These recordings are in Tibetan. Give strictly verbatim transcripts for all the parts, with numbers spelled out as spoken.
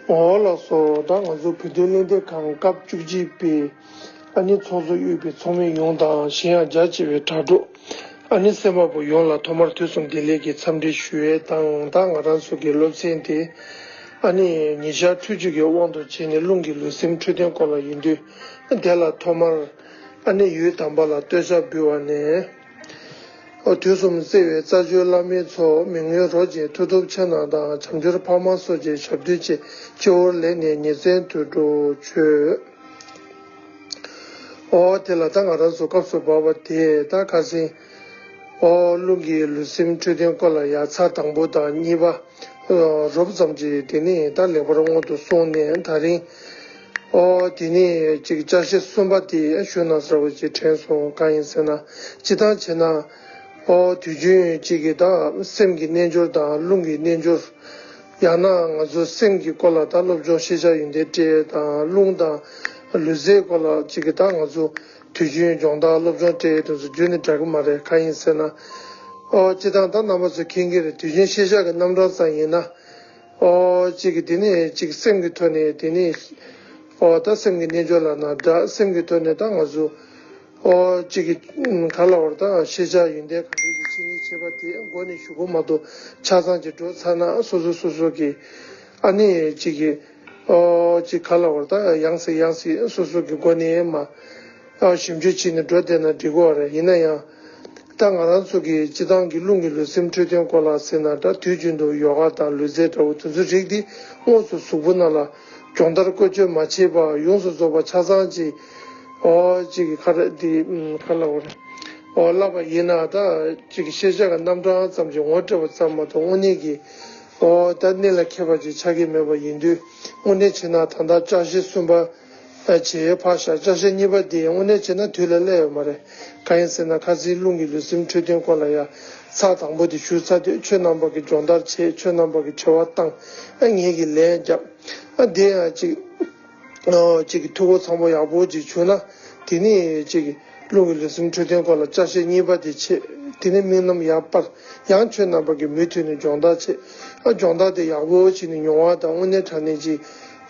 འོ་ལགས་སོ། ད་ང་ཚོ་བོད་དོན་གླེང་སྟེགས་ཁང་སྐབས་བཅུ་གཅིག་པའི་ཨ་ནི་ཚོགས་གཙོ་དབུས་པའི་ཚོགས་མི་ཡོངས་དང་གཞན་ཡང་རྒྱ་ཆེ་བའི་དྲ་གྲོགས་ཨ་ནི་གསན་པ་པོ་ཡོངས་ལ་ཐོག་མར་དུས་གསུམ་བདེ་ལེགས་ཀྱི་འཚམས་འདྲི་ཞུ་ཡས་དང་། ད་ང་རང་ཚོ་གི་སློབ་ཚན་དེ་ཨ་ནི་ཉི་ཤར་འཕྲོད་སྦྱོར་གྱི་དབང་དུ་བྱས་ནས་རླུང་གི་ལུས་སེམས་འཕྲོད་བསྟེན་སྐོར་ལ་ཡིན་དུས། དེ་ལ་ཐོག་མར་ཨ་ནི་ཡུལ་དམ་པ་ལ་བསྟོད་ཕྱག་འབུལ་བ་ནས། ཨོ་དུས་གསུམ་བརྩེ་བའི་རྩ་བརྒྱུད་བླ་མའི་ཚོགས། མི་མངོན་རོ་གཅིག་མཐུ་སྟོབས་ཆེ་རྣམས་དང་། བྱམས་སྦྱོར་འཕགས་མ་སོགས་ཀྱི་ཞབས་རྡུལ་ཆེ། སྤྱི་བོར་ལེགས་གནས་ཉིན་མཚན་དུ་འགྲོ་མཆོད། ཨོ་དེ་ལ་ད་ང་རང་ཚོ་སྐབས་སུ་བབས་པ་དེ་ད་ཁ་སང་ཨོ་རླུང་གི་ལུས་སེམས་འཕྲོད་བསྟེན་སྐོར་ལ་ཡ་ཚར་དང་པོ་དང་གཉིས་པ་རོབ་ཙམ་གྱིས་དེ་ནས་ད་ལེགས་པར་སྔོན་དུ་སོང་ནས་ད་རིང་ཨོ་དེ་ནས་ཅིག་བཅའ་ཤེས་གསུམ་པ་དེ་ཞུ་ན་ཟེར་བ་ཅིག་དྲན་སོང་། གང་ཡིན་ཟེར་ན་སྤྱིར་བཏང་བྱས་ན་ཨོ་དུས་རྒྱུན་ཅིག་གི་ད་སེམས་ཀྱི་རྣལ་འབྱོར་དང་རླུང་གི་རྣལ་འབྱོར། ཡང་ན་ང་ཚོ་སེམས་ཀྱི་སྐོར་ལ་ད་སློབ་སྦྱོང་ཤེས་བྱ་ཡོན་ཏན་སྤྲད་དང་། རླུང་དང་ལུས་རྩལ་སྐོར་ལ་ཅིག་གི་ད་ང་ཚོ་དུས་རྒྱུན་སྦྱོང་བརྡར་སློབ་སྦྱོང་སྤྲད་དེ་ཚོ་བརྒྱུད་ནས་འདྲ་གི་མ་རེད། གང་ཡིན་ཟེར་ན་ཨོ་སྤྱིར་བཏང་ད་རྣམ་པ་ཚོ་མཁྱེན་གྱི་རེད། དུས་རྒྱུན་ཤེས་བྱ་གི་རྣམ་གྲངས་ཙམ་ཡིན་ན་ཨོ་ཅིག་གི་དེ་ནས་ཅིག་སེམས་ཀྱི་ཐོག་ནས་དེ་ནས་ཨོ་ད་སེམས་ཀྱི་རྣལ་འབྱོར་ལབ་ན་འདྲ། སེམས་ཀྱི་ཐོག་ནས་ད་ང་ཚོ་ཨོ་གཅིག་གི་ག་ལ་བར་ད་ཤེས་བྱ་ཡོན་ཏན་ག་རེ་ཅིག་ཆེ་ཉིན་ཆེ་བ་དེ་མགོ་ནས་གཞུག་གུ་མ་གཏོགས་ཆ་ཚང་གཅིག་འགྲོ་ཚར་ན་སོ་སོ་སོ་སོ་གི་ཨ་ནི་གཅིག་གི་ཨོ་གཅིག་ག་ལ་བར་ད་ཡང་སེ་ཡང་སེ་སོ་སོ་གི་སྒོ་ནས་མ་ཨོ་ཞིབ་འཇུག་བྱས་ནས་འགྲོ་བསྡད་ན་འགྲིག་གི་རེད། ཡིན་ན་ཡང་ད་ང་རང་ཚོ་གི་སྤྱིར་བཏང་གི་རླུང་གི་ལུས་སེམས་འཕྲོད་བསྟེན་སྐོར་ལ་ཟེར་ན་ད་དུས་རྒྱུན་དུ་ཡོ་ག་དང་ལུས་རྩལ་འདྲ་བོ་དེ་ཚོ་རིགས་འདི་དངོས་སུ་གཟུགས་པོ་ནང་ལ་སྦྱོང་བརྡར་བཀོལ་སྤྱོད་མ་བྱས་པར་ཡོངས་སུ་རྫོགས་པ་ཆ་ཚང་གཅིག་ཨོ་གཅིག་གི་ཁ་ར་འདི་ཁ་ལ་འོ་རེད། ཨོ་བསླབ་པ་ཡིན་ན་ད་གཅིག་གི་ཤེས་བྱ་གི་རྣམ་གྲངས་ཙམ་གྱིས་ངོ་སྤྲད་པ་ཙམ་མ་གཏོགས་དངོས་གནས་ཀྱི་ཨོ་ད་གནད་ལ་འཁེལ་བ་ཅིག་ཆགས་ཀྱི་མེད་པ་ཡིན་དུས། དངོས་གནས་བྱས་ན་ད་ལྟ་བཅའ་ཤེས་གསུམ་པ་བྱས་ཕར་བཞག་བཅའ་ཤེས་གཉིས་པ་དེ་དངོས་གནས་བྱས་ན་དུས་ལ་སླེབས་ཡོད་མ་རེད། གང་ཡིན་ཟེར་ན་ཁ་སང་རླུང་གི་ལུས་སེམས་འཕྲོད་བསྟེན་སྐོར་ལ་ཡ་ཚར་དང་པོ་དེ་ཞུས་ཚར་དུས་ཁྱོད་རྣམ་པ་གི་སྦྱོང་བརྡར་བྱས། ཁྱོད་རྣམ་པ་གི་དྲི་བ་བཏང་། ཨ་ངེད་ཀྱིས་ལན་བརྒྱབ། ཨ་དེ་ཡང་ཅིག་ཨོ་གཅིག་གི་འཐུས་སྒོ་ཚང་པོ་ཡག་པོ་ཅིག་བྱུང་ན་དེ་ནས་གཅིག་གི་རླུང་གི་ལུས་སེམས་འཕྲོད་བསྟེན་སྐོར་ལ་བཅའ་ཤེས་གཉིས་པ་དེ་བྱེད། དེ་ནས་དམིགས་རྣམ་ཡར་སྤར། ཡང་ཁྱོད་རྣམ་པ་གིས་མུ་མཐུད་ནས་སྦྱོང་བརྡར་བྱེད། ཨ་སྦྱོང་བརྡར་དེ་ཡག་པོ་བྱས་ནས་མྱོང་བ་དང་དངོས་གནས་དྲང་གནས་ཅིག་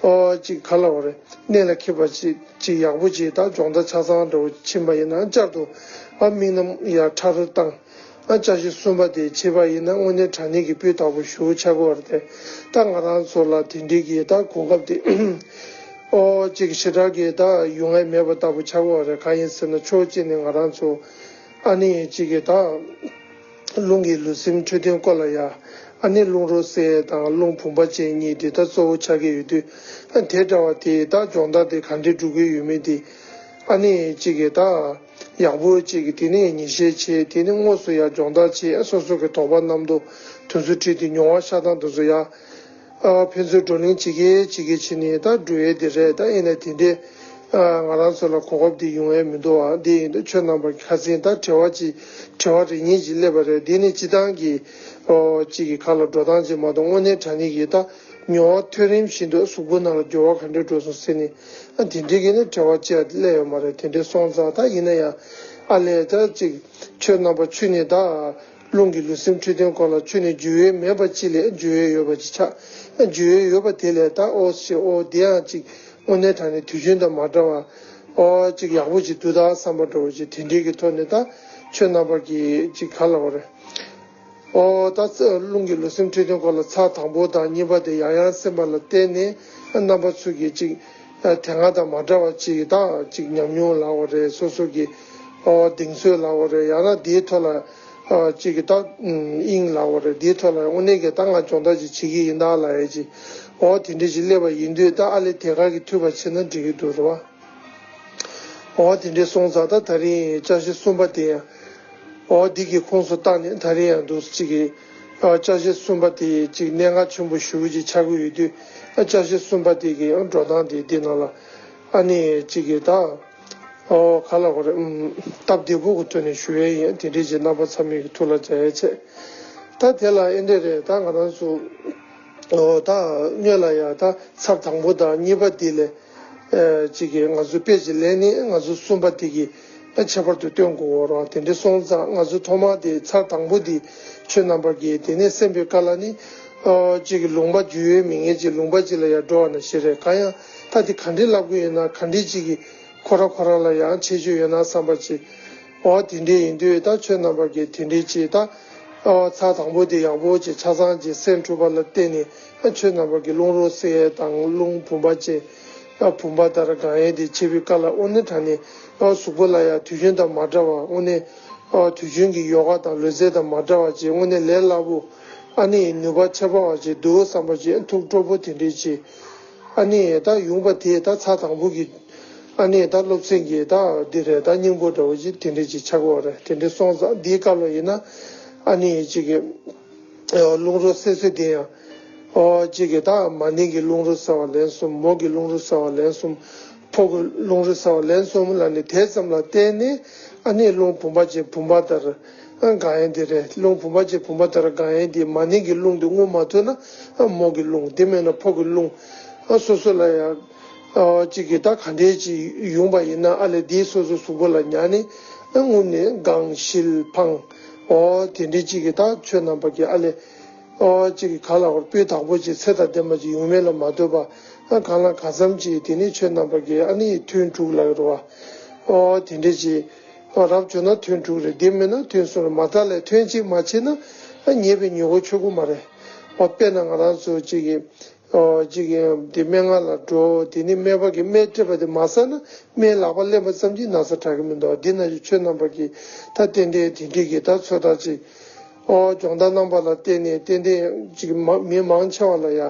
ཨོ་གཅིག་ག་ལ་བ་རེད། གནད་ལ་འཁེལ་བ་ཅིག་ཅིག་ཡག་པོ་ཅིག་ད་སྦྱོང་བརྡར་ཆ་ཚང་འདྲ་བོ་ཕྱིན་པ་ཡིན་ན་བསྐྱར་དུ་ཨ་དམིགས་རྣམ་ཡར་ཕྲ་རུ་བཏང་། ཨ་བཅའ་ཤེས་གསུམ་པ་དེ་བྱེད་པ་ཡིན་ན་དངོས་གནས་དྲང་གནས་ཀྱི་སྤུས་དག་པོ་ཞེ་པོ་ཆགས་ཀྱི་ཡོད་རེད་དེ། ད་ང་རང་ཚོ་ལ་དེ་འདྲའི་གི་ད་གོ་སྐབས་དེ་ཨོ་གཅིག་ཞེ་དྲག་གི་ད་ཡོང་ཡ་མེད་པ་ལྟ་བུ་ཆགས་ཀྱི་ཡོད་རེད། གང་ཡིན་ཟེར་ན་ཕྱོགས་གཅིག་ནས་ང་རང་ཚོ་ཨ་ནི་གཅིག་གི་ད་རླུང་གི་ལུས་སེམས་འཕྲོད་བསྟེན་སྐོར་ལ་ཡ་ཨ་ནི་རླུང་རོ་བསལ་དང་རླུང་བུམ་པ་ཅན་གཉིས་དེ་ད་གཙོ་བོ་ཆགས་ཀྱི་ཡོད་དུས། ཨ་དེ་འདྲ་བ་དེ་ད་སྦྱོང་བརྡར་དེ་ག་འདྲས་སྒྲུབ་ཀྱི་ཡོད་མེད་དེ་ཨ་ནི་གཅིག་གི་ད། ཡག་པོ་གཅིག་གིས་དེ་ནས་ཉིན་ཤས་བྱས། དེ་ནས་དངོས་སུ་ཡར་སྦྱོང་བརྡར་བྱས། སོ་སོ་གི་དོགས་པ་རྣམ་རྟོག་དེ་ཚོ་དྲིས་ཏེ་མྱོང་བ་ཤར་སྟངས་དེ་ཚོ་ཡར་ཨ་ཕན་ཚུན་བགྲོ་གླེང་བྱེད་ཀྱི་བྱེད་ཀྱི་བྱས་ནས་ད་འགྲོ་ཡས་དེ་རེད། ད་ཡིན་ནའི་དེ་འདྲའི་ཨ་ང་རང་ཚོ་ལ་གོ་སྐབས་དེ་ཡོང་ཡས་མི་འདུག་ཨ། དེ་ཡིན་དུས་ཁྱོད་རྣམ་པ་ཁ་སང་ད་དྲི་བ་ཅིག་དྲི་བ་རེ་གཉིས་ཅིག་སླེབས་པ་རེད། དེ་ནི་སྤྱིར་བཏང་གི་ཨོ་གཅིག་གི་ཁ་ལ་འགྲོ་སྟངས་ཅིག་མ་གཏོགས་དངོས་གནས་དྲང་གནས་ཀྱི་ད་མྱོང་བ་ཐོན་རིམ་བཞིན་དུ་གཟུགས་པོ་ནང་ལ་འགྱུར་བ་ག་འདྲ་འགྲོ་སོང་ཟེར་ནས། ཨ་དེ་འདྲའི་གི་ནི་དྲི་བ་ཅིག་སླེབས་ཡོད་མ་རེད། དེ་འདྲའི་སོང་ཙང་ད་ཡིན་ན་ཡང་ཨ་ལས་ད་ཅིག་ཁྱོད་རྣམ་པ་ཁྱོད་ནི་ད་རླུང་གི་ལུས་སེམས་འཕྲོད་བསྟེན་སྐོར་ལ་ཁྱོད་ནི་འཇུ་ཡས་མེད་པ་ཅིག་ལས་འཇུ་ཡས་ཡོད་པ་ཅིག་ཆགས། ཨ་འཇུ་ཡས་ཡོད་པ་དེ་ལས་ད་ཨོ་ཞེ་ཨོ་དེ་ཡང་ཅིག་དངོས་གནས་དྲང་གནས་དུས་རྒྱུན་དང་མ་འདྲ་བ་ཨོ་ཅིག་ཡག་པོ་ཅིག་འདུག་ད་བསམ་པ་འདྲ་བོ་ཅིག་དེ་འདྲའི་གི་ཐོག་ནས་ད་ཁྱོད་རྣམ་པ་གི་ཅིག་ག་ལ་བ་རེད། ཨོ་ད་རླུང་གི་ལུས་སེམས་འཕྲོད་བསྟེན་སྐོར་ལ་ཚར་དང་པོ་དང་གཉིས་པ་དེ་ཡང་ཡང་གསན་པ་ལ་བརྟེན་ནས་རྣམ་པ་ཚོ་གིས་ཅིག་དེ་སྔ་དང་མ་འདྲ་བ་ཅིག་ད་ཅིག་ཉམས་མྱོང་ལབ་དགོས་རེད། སོ་སོ་གི་ཨོ་གདེང་ཚོད་ལབ་དགོས་རེད། ཡང་ན་དེའི་ཐོག་ལ་ཨོ་ཅིག་གི་ད་དབྱིངས་ལབ་དགོས་རེད། དེའི་ཐོག་ལ་དངོས་གནས་ཀྱི་ད་ང་སྦྱོང་བརྡར་ཅིག་བྱེད་ཀྱི་ཡིན་ད་ལབ་ཡས་ཅིག་ཨོ་དེ་འདྲ་ཅིག་སླེབས་པ་ཡིན་དུས་ད་ཨ་ལས་དེ་ག་གི་འཐུས་པ་བྱས་ན་འགྲིག་གི་འདུག་རེད་བ། འོ་དེ་འདྲའི་སོང་ཙང་ད་ད་རིང་བཅའ་ཤེས་གསུམ་པ་དེ་ཡང་འོ་འདི་གི་ཁོངས་སུ་བཏང་ནས་ད་རིང་ཡང་འདུག་ཅིག་གི་ཨ་བཅའ་ཤེས་གསུམ་པ་དེ་ཅིག་གནད་འགག་ཆེན་པོ་ཞེ་པོ་ཅིག་ཆགས་ཀྱི་ཡོད་དུས། ཨ་བཅའ་ཤེས་གསུམ་པ་དེ་གི་ཨ་འགྲོ་སྟངས་དེ་འདི་ནང་ལ་ཨ་ནི་ཅིག་གི་ད་འོ་ག་ལ་གོ་རེ་ཨུམ་སྟབས་བདེ་པོ་གི་ཐོག་ནས་ཞུ་ཡས་ཡིན། དེ་འདྲའི་ཅིག་རྣམ་པ་ཚང་མས་ཀྱི་ཐུགས་ལ་འཇགས་ཡས་བྱས། ད་དེ་ལ་ཨེ་འདྲ་རེད། ད་ང་རང་ཚོ་འོ་ད་སྔོན་ལ་ཡ་ད་ཚར་དང་པོ་དང་གཉིས་པ་དེ་ལས། ཨེ་གཅིག་གིས་ང་ཚོ་དཔེ་ཅིག་ལེན་ནས་ང་ཚོ་གསུམ་པ་དེ་གི་ཨེ་ཁྱད་པར་དུ་སྟོན་དགོས་རོགས། དེ་འདྲ་སོང་ཙང་ང་ཚོ་ཐོག་མར་དེ་ཚར་དང་པོ་དེ་ཁྱོད་རྣམ་པ་གིས་དེ་ནས་གསན་པའི་སྐབས་ལ་ནི་ ཨོ་གཅིག་གི་ལུང་པ་རྒྱུས་ཡོད་མེད་ངེས་ཀྱི་ལུང་པ་གཅིག་ལ་ཡང་འགྲོ་བ་ན་ཞིག་རེད། གང་ཡང་ད་དེ་ག་འདྲས་ལབ་དགོས་ཡོད་ན་ག་འདྲས་གཅིག་གི་ཁོ་རང་ཁོ་རང་ལ་ཡང་ཁྱད་ཆོས་ཡོད་ན་བསམ་པ་ཅིག་ཨོ་དེ་འདྲས་ཡིན་དུས་ད་ཁྱོད་རྣམ་པ་གི་དེ་འདྲས་ཅིག་ད་ཨོ་ཚར་དང་པོ་དེ་ཡག་པོ་ཅིག་ཆ་ཚང་ཅིག་སེམས་འཁྲུག་པ་ལ་བརྟེན་ནས་ཨ་ཁྱོད་རྣམ་པ་གི་རླུང་རོ་བསལ་དང་རླུང་བུམ་པ་ཅན་ཨ་བུམ་པ་ལྟར་གང་ཡིན་དེ་བྱེད་པའི་སྐབས་ལ་དངོས་གནས་དྲང་གནས་ཨ་གཟུགས་པོ་ལ་ཡང་དུས་རྒྱུན་དང་མ་འདྲ་བ་དངོས་གནས་ཨ་དུས་རྒྱུན་གྱི་ཡོ་ག་དང་ལུས་རྩལ་དང་མ་འདྲ་བ་ཅིག་དངོས་གནས་ལས་སླ་པོ། ཨ་ནི་ནུས་པ་ཆེ་བ་བ་ཅིག་འདུག་བསམ་པ་ཅིག་ཐུགས་སྤྲོ་པོ་དེ་འདྲས་ཅིག་ཨ་ནི་ད་ཡོང་པ་དེ་ད་ཚར་དང་པོ་གི་ཨ་ནི་ད་སློབ་ཚན་གྱི་ད་འདི་རེད། ད་སྙིང་པོ་འདྲ་བོ་ཅིག་དེ་འདྲས་ཅིག་ཆགས་ཀྱི་ཡོད་རེད། དེ་འདྲས་སོང་ཙང་འདིའི་སྐབས་ལ་ཡིན་ན་ཨ་ནི་ཅིག་གི་རླུང་རོ་བསལ་ཚུལ་དེ་ཡང་ཨོ་ཅིག་གི་ད་མ་ནིང་གི་རླུང་རོ་བསལ་བ་ལན་གསུམ། མོ་གི་རླུང་རོ་བསལ་བ་ལན་གསུམ། ཕོ་གི་རླུང་རོ་བསལ་བ་ལན་གསུམ་ལ་ནི་དེ་ཙམ་ལ་བརྟེན་ནས་ཨ་ནི་རླུང་བུམ་པ་ཅན་བུམ་པ་ལྟར་འགག་ཡན་དེ་རེད། རླུང་བུམ་པ་ཅན་བུམ་པ་ལྟར་འགག་ཡན་དེ་མ་ནིང་གི་རླུང་དེ་རྔུབ་མ་ཐུབ་ན་མོ་གི་རླུང་དེ་མེད་ན་ཕོ་གི་རླུང་སོ་སོ་ལ་ཡང་གཅིག་གིས་ད་ག་འདྲས་ཅིག་ཡོང་པ་ཡིན་ན་ཨ་ལས་དེའི་སོ་སོ་གཟུགས་པོ་ལ་ཉར་ནས་རྔུབ་ནས་དགང་ཞིལ་འཕང་འོ་དེ་འདྲས་ཅིག་གིས་ད་ཁྱོད་རྣམ་པ་གིས་ཨ་ལས། ཨོ་གཅིག་གི་ག་ལ་བར་སྤུས་དག་པོ་ཅིག་ཚད་དང་ལྡན་པ་ཅིག་ཡོང་མེད་ལ་མ་ལྟོས་པ། ཨ་གང་ལ་ག་ཙམ་ཅིག་དེ་ནི་ཁྱོད་རྣམ་པ་གི་ཨ་ནི་ཐུན་དྲུག་ལ་རུ་བ། ཨོ་དེ་འདྲས་ཅིག་ཨོ་རབ་བྱུང་ན་ཐུན་དྲུག་རེད། དེ་མིན་ན་ཐུན་གསུམ་རེད། མ་མཐའ་ལས་ཐུན་གཅིག་མ་ཕྱིན་ན་ཨ་ཉེས་པའི་ཉེས་མཁོ་ཆོད་ཀྱི་མ་རེད། ཨོ་དཔེར་ན་ང་རང་ཚོ་གཅིག་གི་ཨོ་གཅིག་གི་དེ་སྨན་ཁང་ལ་འགྲོ། དེ་ནི་སྨན་པ་གི་སྨན་སྤྲད་པ་དེ་མ་ཟ་ན་སྨན་ལག་པ་ལེན་པ་ཙམ་གྱིས་ན་ཚ་དྲག་གི་མི་འདུག་དེ་ན་ཁྱོད་རྣམ་པ་གི་ད་ཏན་ཏན་དེ་འདྲས་ཀྱི་ད་ཚོད་ལྟ་ཅིག་ཨོ་སྦྱོང་བརྡར་གནང་པ་ལ་བརྟེན་ནས་ཏན་ཏན་ཅིག་མ་མི་མང་ཆེ་བ་ལ་ཡ་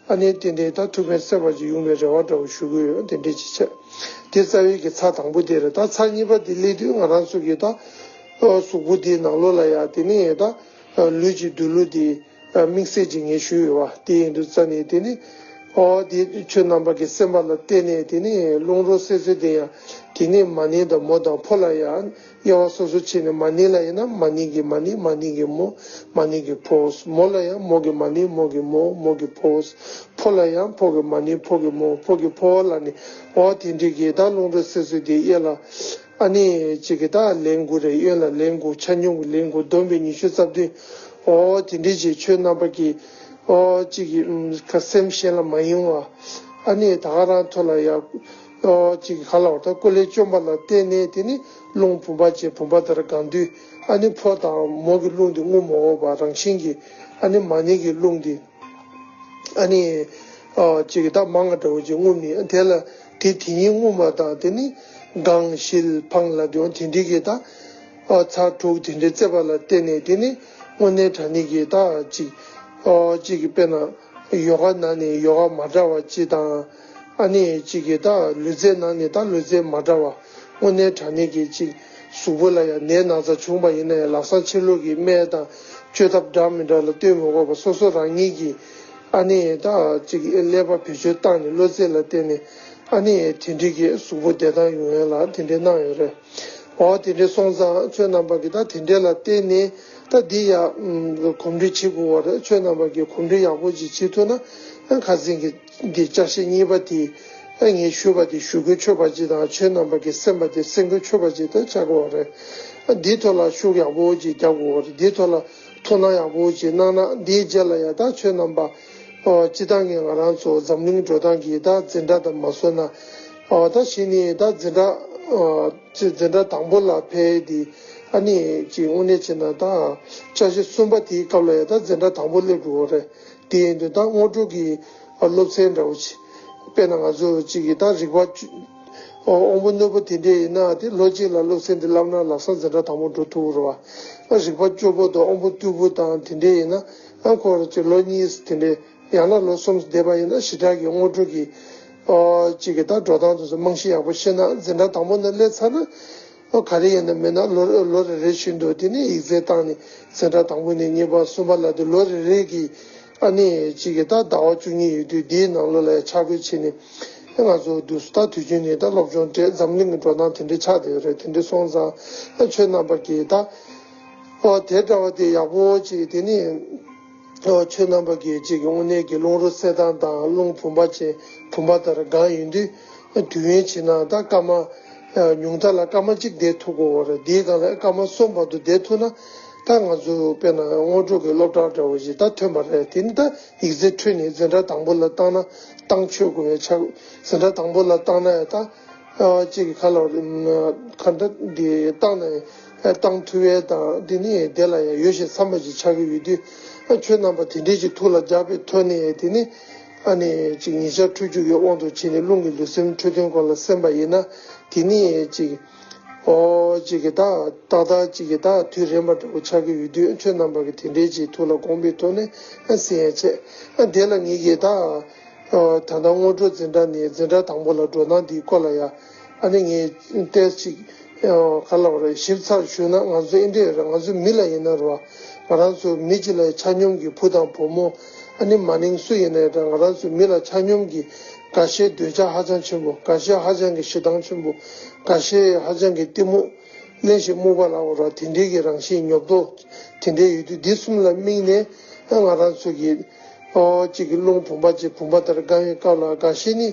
ཨ་ནི་ཏན་ཏན་ད་ཐུགས་ཕན་གསོས་པ་ཅིག་ཡོང་བའི་རེ་བ་འདྲ་བོ་ཞུ་གི་ཡོད། དེ་འདྲས་ཅིག་བྱས། དེ་རྩ་བའི་གི་ཚར་དང་པོ་དེ་རེད། ད་ཚར་གཉིས་པ་དེ་སླེབས་དུས་ང་རང་ཚོ་གི་ད་ཨོ་གཟུགས་པོ་དེའི་ནང་ལོགས་ལ་ཡ་དེ་ནི་ད་ལུས་ཀྱི་འདུས་ལུགས་དེ་དམིགས་བསལ་ཅིག་ངས་ཞུས་ཡོད་པ་དེ་ཡིན་དུས་རྩ་ནས་དེ་ནི་ཨོ་དེ་ཁྱོད་རྣམ་པ་གི་སེམས་པ་ལ་བརྟེན་ནས་དེ་ནི་རླུང་རོ་བསལ་ཚུལ་དེ་ཡང་དེ་ནི་མ་ནིང་དང་མོ་དང་ཕོ་ལ་ཡང་དབྱེ་བ་སོ་སོ་ཕྱེ་ནས་མ་ནིང་ལ་ཡིན་ན་མ་ནིང་གི་མ་ནིང་། མ་ནིང་གི་མོ། མ་ནིང་གི་ཕོ། མོ་ལ་ཡང་མོ་གི་མ་ནིང་། མོ་གི་ཕོ། ཕོ་ལ་ཡང་ཕོ་གི་མ་ནིང་། ཕོ་གི་མོ། ཕོ་གི་ཕོ་ལ་ནི་ཨོ་དེ་འདྲས་ཀྱི་ད་རླུང་རོ་བསལ་ཚུལ་དེ་དབྱེ་ལ་ཨ་ནི་གཅིག་གི་ད་ལན་དགུ་རེད། གཡོན་ལ་ལན་དགུ། ཆ་སྙོམས་ཀྱི་ལན་དགུ། བསྡོམས་པས་ཉི་ཤུ་རྩ་བདུན། ཨོ་དེ་འདྲས་ཀྱི་ཁྱོད་རྣམ་པ་གི་ཨོ་གཅིག་གི་ཁ་སེམས་གཞན་ལ་མ་ཡེངས་པ། ཨ་ནི་ད་ག་རང་ཐོག་ལ་ཡ་ཨོ་གཅིག་གི་ག་ལ་བར་ད་ཀུན་ལས་བཅོམ་པ་ལ་བརྟེན་ནས་དེ་ནི་རླུང་བུམ་པ་ཅན་བུམ་པ་ལྟར་གང་དུས་ཨ་ནི་ཕོ་དང་མོ་གི་རླུང་དེ་རྔུབ་མ་འོས་པ་རང་བཞིན་གྱིས་ཨ་ནི་མ་ནིང་གི་རླུང་དེ་ཨ་ནི་ཨོ་གཅིག་གི་ད་མང་ང་འདྲ་བོ་ཅིག་རྔུབ་ནས་དེ་ལ་དེ་དེ་ཉིད་རྔུབ་པ་དང་དེ་ནི་དགང་ཞིལ་འཕང་ལ་དེ་འོང་དེ་འདྲས་ཀྱི་ད། ཨ་ཚར་དྲུག་དེ་འདྲའི་རྩོད་པ་ལ་བརྟེན་ནས་དེ་ནི་དངོས་གནས་དྲང་གནས་ཀྱི་ད་ཅིག་ཨོ་གཅིག་གི་དཔེར་ན་ཡོ་ག་ནང་ནས་ཡོ་ག་མ་འདྲ་བ་ཅིག་དང་ཨ་ནི་གཅིག་གི་ད་ལུས་རྩལ་ནང་ནས་ད་ལུས་རྩལ་མ་འདྲ་བ། དངོས་གནས་དྲང་གནས་ཀྱི་ཅིག་གཟུགས་པོ་ལ་ཡང་ནད་ན་ཚ་བྱུང་བ་ཡིན་ན་ཡང་ལམ་སང་ཕྱི་ལོགས་ཀྱི་སྨན་དང་བཅོས་ཐབས་འདྲ་མི་འདྲ་ལ་ལྟོས་མི་དགོས་པར་སོ་སོ་རང་ཉིད་ཀྱིས་ཨ་ནི་ད་ཅིག་ཀླད་པ་བེད་སྤྱོད་བཏང་ནས་བློ་རྩེ་ལ་བརྟེན་ནས་ཨ་ནི་དེ་འདྲའི་གི་གཟུགས་པོ་བདེ་ཐང་ཡོང་ཡ་ལ་དེ་འདྲའི་གནང་ཡོད་རེད། འོ་དེ་འདྲའི་སོང་ཙང་ཁྱོད་རྣམ་པ་གིས་ད་དེ་འདྲའི་ལ་བརྟེན་ནས་ད་འདི་ཡ་གོམས་འདྲིས་བྱེད་དགོས་པ་རེད། ཁྱོད་རྣམ་པ་གིས་གོམས་འདྲིས་ཡག་པོ་ཅིག་བྱེད་ཐུབ་ན་ཁ་སང་གི་འདི་བཅར་ཤེས་གཉིས་པ་དེ་ངས་ཞུས་པ་དེ་ཞུ་དགོས་ཆོད་པ་ཅིག་དང་ཁྱོད་རྣམ་པ་གིས་གསན་པ་དེ་གསན་དགོས་ཆོད་པ་ཅིག་ད་ཆགས་དགོས་པ་རེད། འདིའི་ཐོག་ལ་ཤུགས་ཡག་པོ་ཅིག་རྒྱག་དགོས་པ་རེད། འདིའི་ཐོག་ལ་ཐུགས་སྣང་ཡག་པོ་ཅིག་གནང་ན་འདིའི་རྗེས་ལ་ཡ་ད་ཁྱོད་རྣམ་པ་ཨོ་སྤྱི་བཏང་གི་ང་རང་ཚོ་འཛམ་གླིང་འགྲོ་སྟངས་ཀྱི་ད་འཛིན་གྲྭ་དང་མ་སོན་ན་ཨོ་ད་གཞི་ནས་ད་འཛིན་གྲྭ་ཨོ་ཅི་འཛིན་གྲྭ་དང་པོ་ལ་ཕེབས་དེ་ཨ་ནི་ཅིག་དངོས་གནས་བྱས་ན་ད་བཅར་ཤེས་གསུམ་པ་དེའི་སྐབས་ལ་ཡ་ད་འཛིན་གྲྭ་དང་པོ་སླེབས་འགྲོ་གི་རེད། དེ་ཡིན་དུས་ད་སྔོན་འགྲོ་གི་སློབ་ཚན་འདྲ་བོ་ཅིག་དཔེར་ན་ང་ཚོ་གཅིག་གིས་ད་རིག་པ་བཅུ་ཨོ་དབང་པོ་རྣོན་པོ་དེ་འདྲས་ཡིན་ན་དེ་ལོ་གཅིག་ལ་སློབ་ཚན་འདི་བསླབ་ན་ལམ་སང་འཛིན་གྲྭ་དང་པོ་འགྲོ་ཐུབ་རེད་བ། ཨ་རིག་པ་སྐྱོ་པོ་དང་དབང་པོ་རྟུལ་པོ་དང་དེ་འདྲས་ཡིན་ན་ཨ་ཁོ་ར་གཅིག་ལོ་གཉིས་དེ་འདྲས་ཡང་ན་ལོ་གསུམ་བསྡད་པ་ཡིན་ན་ཞེ་དྲག་གི་སྔོན་འགྲོ་གི་ཨོ་གཅིག་གི་ད་འགྲོ་སྟངས་དེ་ཚོ་རྨང་གཞི་ཡག་པོ་ཤེས་ན་འཛིན་གྲྭ་དང་པོ་ནས་སླེབས་ཚར་ན། ཨོ་ག་རེ་ཡིན་ན་མིན་ན་ལོ་ལོ་རེ་རེ་བཞིན་དུ་དེ་ནས་ཡིག་ཚད་བཏང་ནས་འཛིན་གྲྭ་དང་པོ་ནས་གཉིས་པ་གསུམ་པ་ལ་དེ་ལོ་རེ་རེ་གི་ཨ་ནི་གཅིག་གི་ད་ཟླ་བ་བཅུ་གཉིས་ཡོད་དུས་དེའི་ནང་ལོགས་ལ་ཡང་ཆ་བགོས་བྱས་ནས་ང་ཚོ་དུས་སུ་ད་དུས་རྒྱུན་ནས་ད་སློབ་སྦྱོང་སྤྲད་འཛམ་གླིང་གི་འགྲོ་སྟངས་དེ་འདྲའི་ཆགས་བསྡད་ཡོད་རེད། དེ་འདྲ་སོང་ཙང་ཨ་ཁྱོད་རྣམ་པ་གིས་ད་ཨོ་དེ་འདྲ་བ་དེ་ཡག་པོ་ཅིག་དེ་ནས། ཨོ་ཁྱོད་རྣམ་པ་གིས་གཅིག་གི་དངོས་གནས་ཀྱི་རླུང་རོ་བསལ་སྟངས་དང་རླུང་བུམ་པ་ཅན་བུམ་པ་ལྟར་གང་ཡིན་དུས་དུས་ཡུན་ཕྱིན་ན་ད་སྐར་མ་ཉུང་མཐའ་ལ་སྐར་མ་གཅིག་བསྡད་ཐུབ་དགོས་པ་རེད། དེའི་སྒང་ལ་སྐར་མ་གསུམ་བར་དུ་བསྡད་ཐུབ་ན་ ད་ང་ཚོ་དཔེར་ན་སྔོན་འགྲོ་གི་སློབ་གྲྭ་འདྲ་བོ་ཞིག་ད་ཐོན་པ་རེད། དེ་ནི་ད་ཡིག་ཚད་འཕྲོད་ནས་འཛིན་གྲྭ་དང་པོ་ལ་བཏང་ན་བཏང་ཆོག་དགོས་པའི་ཆ། འཛིན་གྲྭ་དང་པོ་ལ་བཏང་ན་ཡང་ད་ཨ་གཅིག་གི་ཁ་ལ་ཁ་འདྲ་འདི་བཏང་ན་ཡང་བཏང་ཐུབ་ཡས་དང་དེ་ནི་དེ་ལ་ཡང་ཡོད་ཞེས་བསམ་པ་ཞིག་ཆགས་ཀྱི་ཡོད་དུས། ཨ་ཁྱོད་རྣམ་པ་དེ་འདྲས་ཀྱི་ཐུགས་ལ་འཇགས་པའི་ཐོག་ནས་དེ་ནི་ཨ་ནི་གཅིག་ཉིན་ཞག་འཕྲོད་སྦྱོར་གྱི་དབང་དུ་བྱས་ནས་རླུང་གི་ལུས་སེམས་འཕྲོད་བསྟེན་སྐོར་ལ་གསན་པ་ཡིན་ན་དེ་ནི་གཅིག་ཨོ་གཅིག་གི་ད་ཏག་ཏག་གཅིག་གི་ད་དུས་རན་པ་འདྲ་བོ་ཆགས་ཀྱི་ཡོད་དུས། ཁྱོད་རྣམ་པ་གི་དེ་འདྲའི་ཅིག་ཐུགས་ལ་དགོངས་པའི་ཐོག་ནས་ཨ་གསན་ཡ་བྱས། ཨ་དེ་ལ་ངེད་ཀྱིས་ད་ཨོ་ད་ལྟ་སྔོན་འགྲོ་འཛིན་གྲྭ་ནས་འཛིན་གྲྭ་དང་པོ་ལ་འགྲོ་སྟངས་འདིའི་སྐོར་ལ་ཡ་ཨ་ནི་ངས་ཏོག་ཙམ་ཅིག་ཨོ་ག་ལབ་རེད། ཞིབ་ཚགས་ཞུས་ན་ང་ཚོ་ཨེ་འདྲས་རེད། ང་ཚོ་མི་ལ་ཡིན་ན་རེད་བ། ང་རང་ཚོ་མི་གཅིག་ལ་ཆ་སྙོམས་ཀྱི་བུ་དང་བུ་མོ། ཨ་ནི་མ་ནིང་སུ་ཡིན་ནའི་འདྲ། ང་རང་ཚོ་མི་ལ་ཆ་སྙོམས་ཀྱི་འགའ་ཤས་འདོད་ཆགས་ཧ་ཅང་ཆེན་པོ། འགའ་ཤས་ཧ་ཅང་གི་ཞེ་སྡང་ཆེན་པོ། འགའ་ཤས་ཧ་ཅང་གི་གཏི་མུག་གླེན་ཞིང་རྨུགས་པ་ལ་འོ་ར་དེ་འདྲའི་གི་རང་བཞིན་ཉོབ་ཏོ་དེ་འདྲའི་ཡོད་དུས། འདི་གསུམ་ལ་དམིགས་ནས་ང་རང་ཚོ་གི་ཨོ་གཅིག་གི་རླུང་བུམ་པ་གཅིག་བུམ་པ་ལྟར་དགའ་བའི་སྐབས་ལ་འགའ་ཤས་ནི་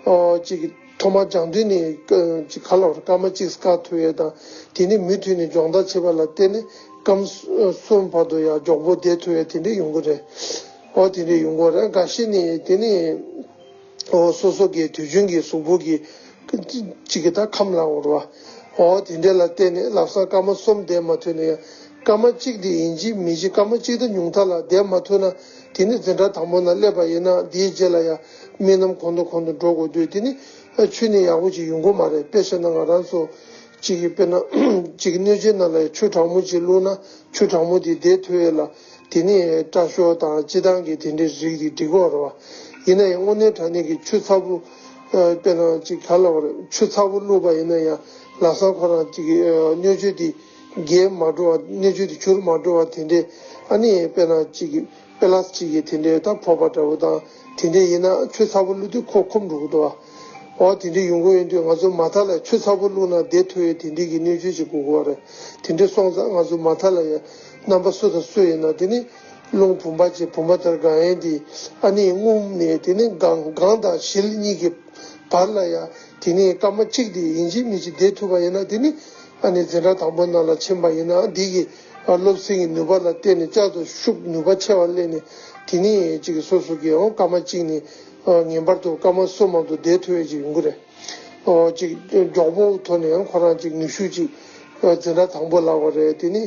ཨོ་གཅིག་གི་ཐོག་མ་སྦྱང་དུས་ནས་ཅིག་ག་ལབ་ར་སྐར་མ་གཅིག་སྐར་ཐུབ་ཡས་དང་། དེ་ནས་མུ་མཐུད་ནས་སྦྱོང་བརྡར་བྱེད་པ་ལ་བརྟེན་ནས་སྐར་མ་གསུམ་བར་དུ་ཡང་མགྱོགས་པོ་བསྡད་ཐུབ་ཡས་དེ་འདྲ་ཡོང་གི་རེད། ཨོ་དེ་འདྲ་ཡོང་གི་རེད། འགའ་ཤས་ནི་དེ་ནས་ཨོ་སོ་སོ་གི་དུས་རྒྱུན་གྱི་གཟུགས་པོ་གི་གཅིག་གི་ད་ཁམས་ལ་འོ་ར་བ། ཨོ་དེ་འདྲ་ལ་བརྟེན་ནས་ལམ་སང་སྐར་མ་གསུམ་བསྡད་མ་ཐུབ་ན་ཡང་སྐར་མ་གཅིག་དེ་ཡིན་གཅིག་མིན་གཅིག་སྐར་མ་གཅིག་དང་ཉུང་མཐའ་ལ་བསྡད་མ་ཐུབ་ན། དེ་ནི་འཛིན་གྲྭ་དང་པོ་ནང་སླེབས་པ་ཡིན་ན་དེའི་རྗེས་ལ་ཡང་རྨི་ལམ་གོང་དུ་གོང་དུ་འགྲོ་དགོས་དུས། དེ་ནི་ཨ་ཆུ་ནི་ཡག་པོ་ཅིག་ཡོང་གི་མ་རེད། དཔེ་བྱས་ན་ང་རང་ཚོ་གཅིག་གི་དཔེར་ན་གཅིག་གི་སྣོད་ཆས་ནང་ལ་ཆུ་གྲང་མོ་ཅིག་བླུགས་ན་ཆུ་གྲང་མོ་དེ་བསྡད་ཐུབ་ཡས་ལ། དེ་ནི་སྐྲ་ཤོག་དང་སྤྱིར་བཏང་གི་དེ་འདྲའི་རིགས་དེ་འགྲིག་གོ་རེད་བ། ཡིན་ན་ཡང་དངོས་གནས་དྲང་གནས་ཀྱི་ཆུ་ཚ་པོ་ཨ་དཔེར་ན་གཅིག་ག་ལབ་རེད། ཆུ་ཚ་པོ་བླུགས་པ་ཡིན་ན་ཡང་ལམ་སང་ཁོ་རང་གཅིག་གི་ཨ་སྣོད་བཅུད་དེ་རྒྱས་མ་འགྲོ་བ། སྣོད་བཅུད་དེ་འགྱུར་མ་འགྲོ་བ་དེ་འདྲའི་ཨ་ནི་དཔེར་ན་གཅིག་གི་པེ་ལ་སི་ཅིག་གི་དེ་འདྲའི་ད་ཕོར་པ་འདྲ་བོ་དང་དེ་འདྲའི་ཡིན་ན་ཆུ་ཚ་པོ་བླུགས་དུས་ཁོ་འཁུམ་འགྲོ་གི་འདུག་བ། འོ་དེ་འདྲའི་ཡོང་གི་ཡོད་དུས་ང་ཚོ་མ་མཐའ་ལ་ཆུ་ཚ་པོ་བླུགས་ན་བསྡད་ཐུབ་ཡས་དེ་འདྲའི་གི་སྣོད་བཅུད་ཅིག་དགོས་ཀྱི་ཡོད་རེད། དེ་འདྲའི་སོང་ཙང་ང་ཚོ་མ་མཐའ་ལ་ཡ་རྣམ་པ་སུ་དང་སུ་ཡིན་ན་དེ་ནི་རླུང་བུམ་པ་ཅིག་བུམ་པ་ལྟར་དགའ་ཡས་འདི་ཨ་ནི་རྔུབ་ནས་དེ་ནི་སྒང་སྒང་དང་ཞལ་གཉིས་ཀྱི་བར་ལ་ཡ་དེ་ནི་སྐར་མ་གཅིག་དེ་ཡིན་གཅིག་མིན་གཅིག་བསྡད་ཐུབ་པ་ཡིན་ན། དེ་ནི་ཨ་ནི་འཛིན་གྲྭ་དང་པོ་ནང་ལ་ཕྱིན་པ་ཡིན་ན་འདི་གི་སློབ་ཚན་གྱི་ནུས་པ་ལ་བརྟེན་ནས་བསྐྱར་དུ་ཤུགས་ནུས་པ་ཆེ་བ་སླེབས་ནས་དེ་ནི་གཅིག་སོ་སོ་གི་ཨོ་སྐར་མ་གཅིག་ནས་ངེས་པར་དུ་སྐར་མ་གསུམ་མ་གཏོགས་བསྡད་ཐུབ་ཡས་ཅིག་ཡོང་གི་རེད། ཨོ་གཅིག་མགྱོགས་པོ་ཐོག་ནས་ཁོ་རང་གཅིག་ནུས་ཤུགས་གཅིག་འཛིན་གྲྭ་དང་པོ་ལབ་པ་རེད། དེ་ནི་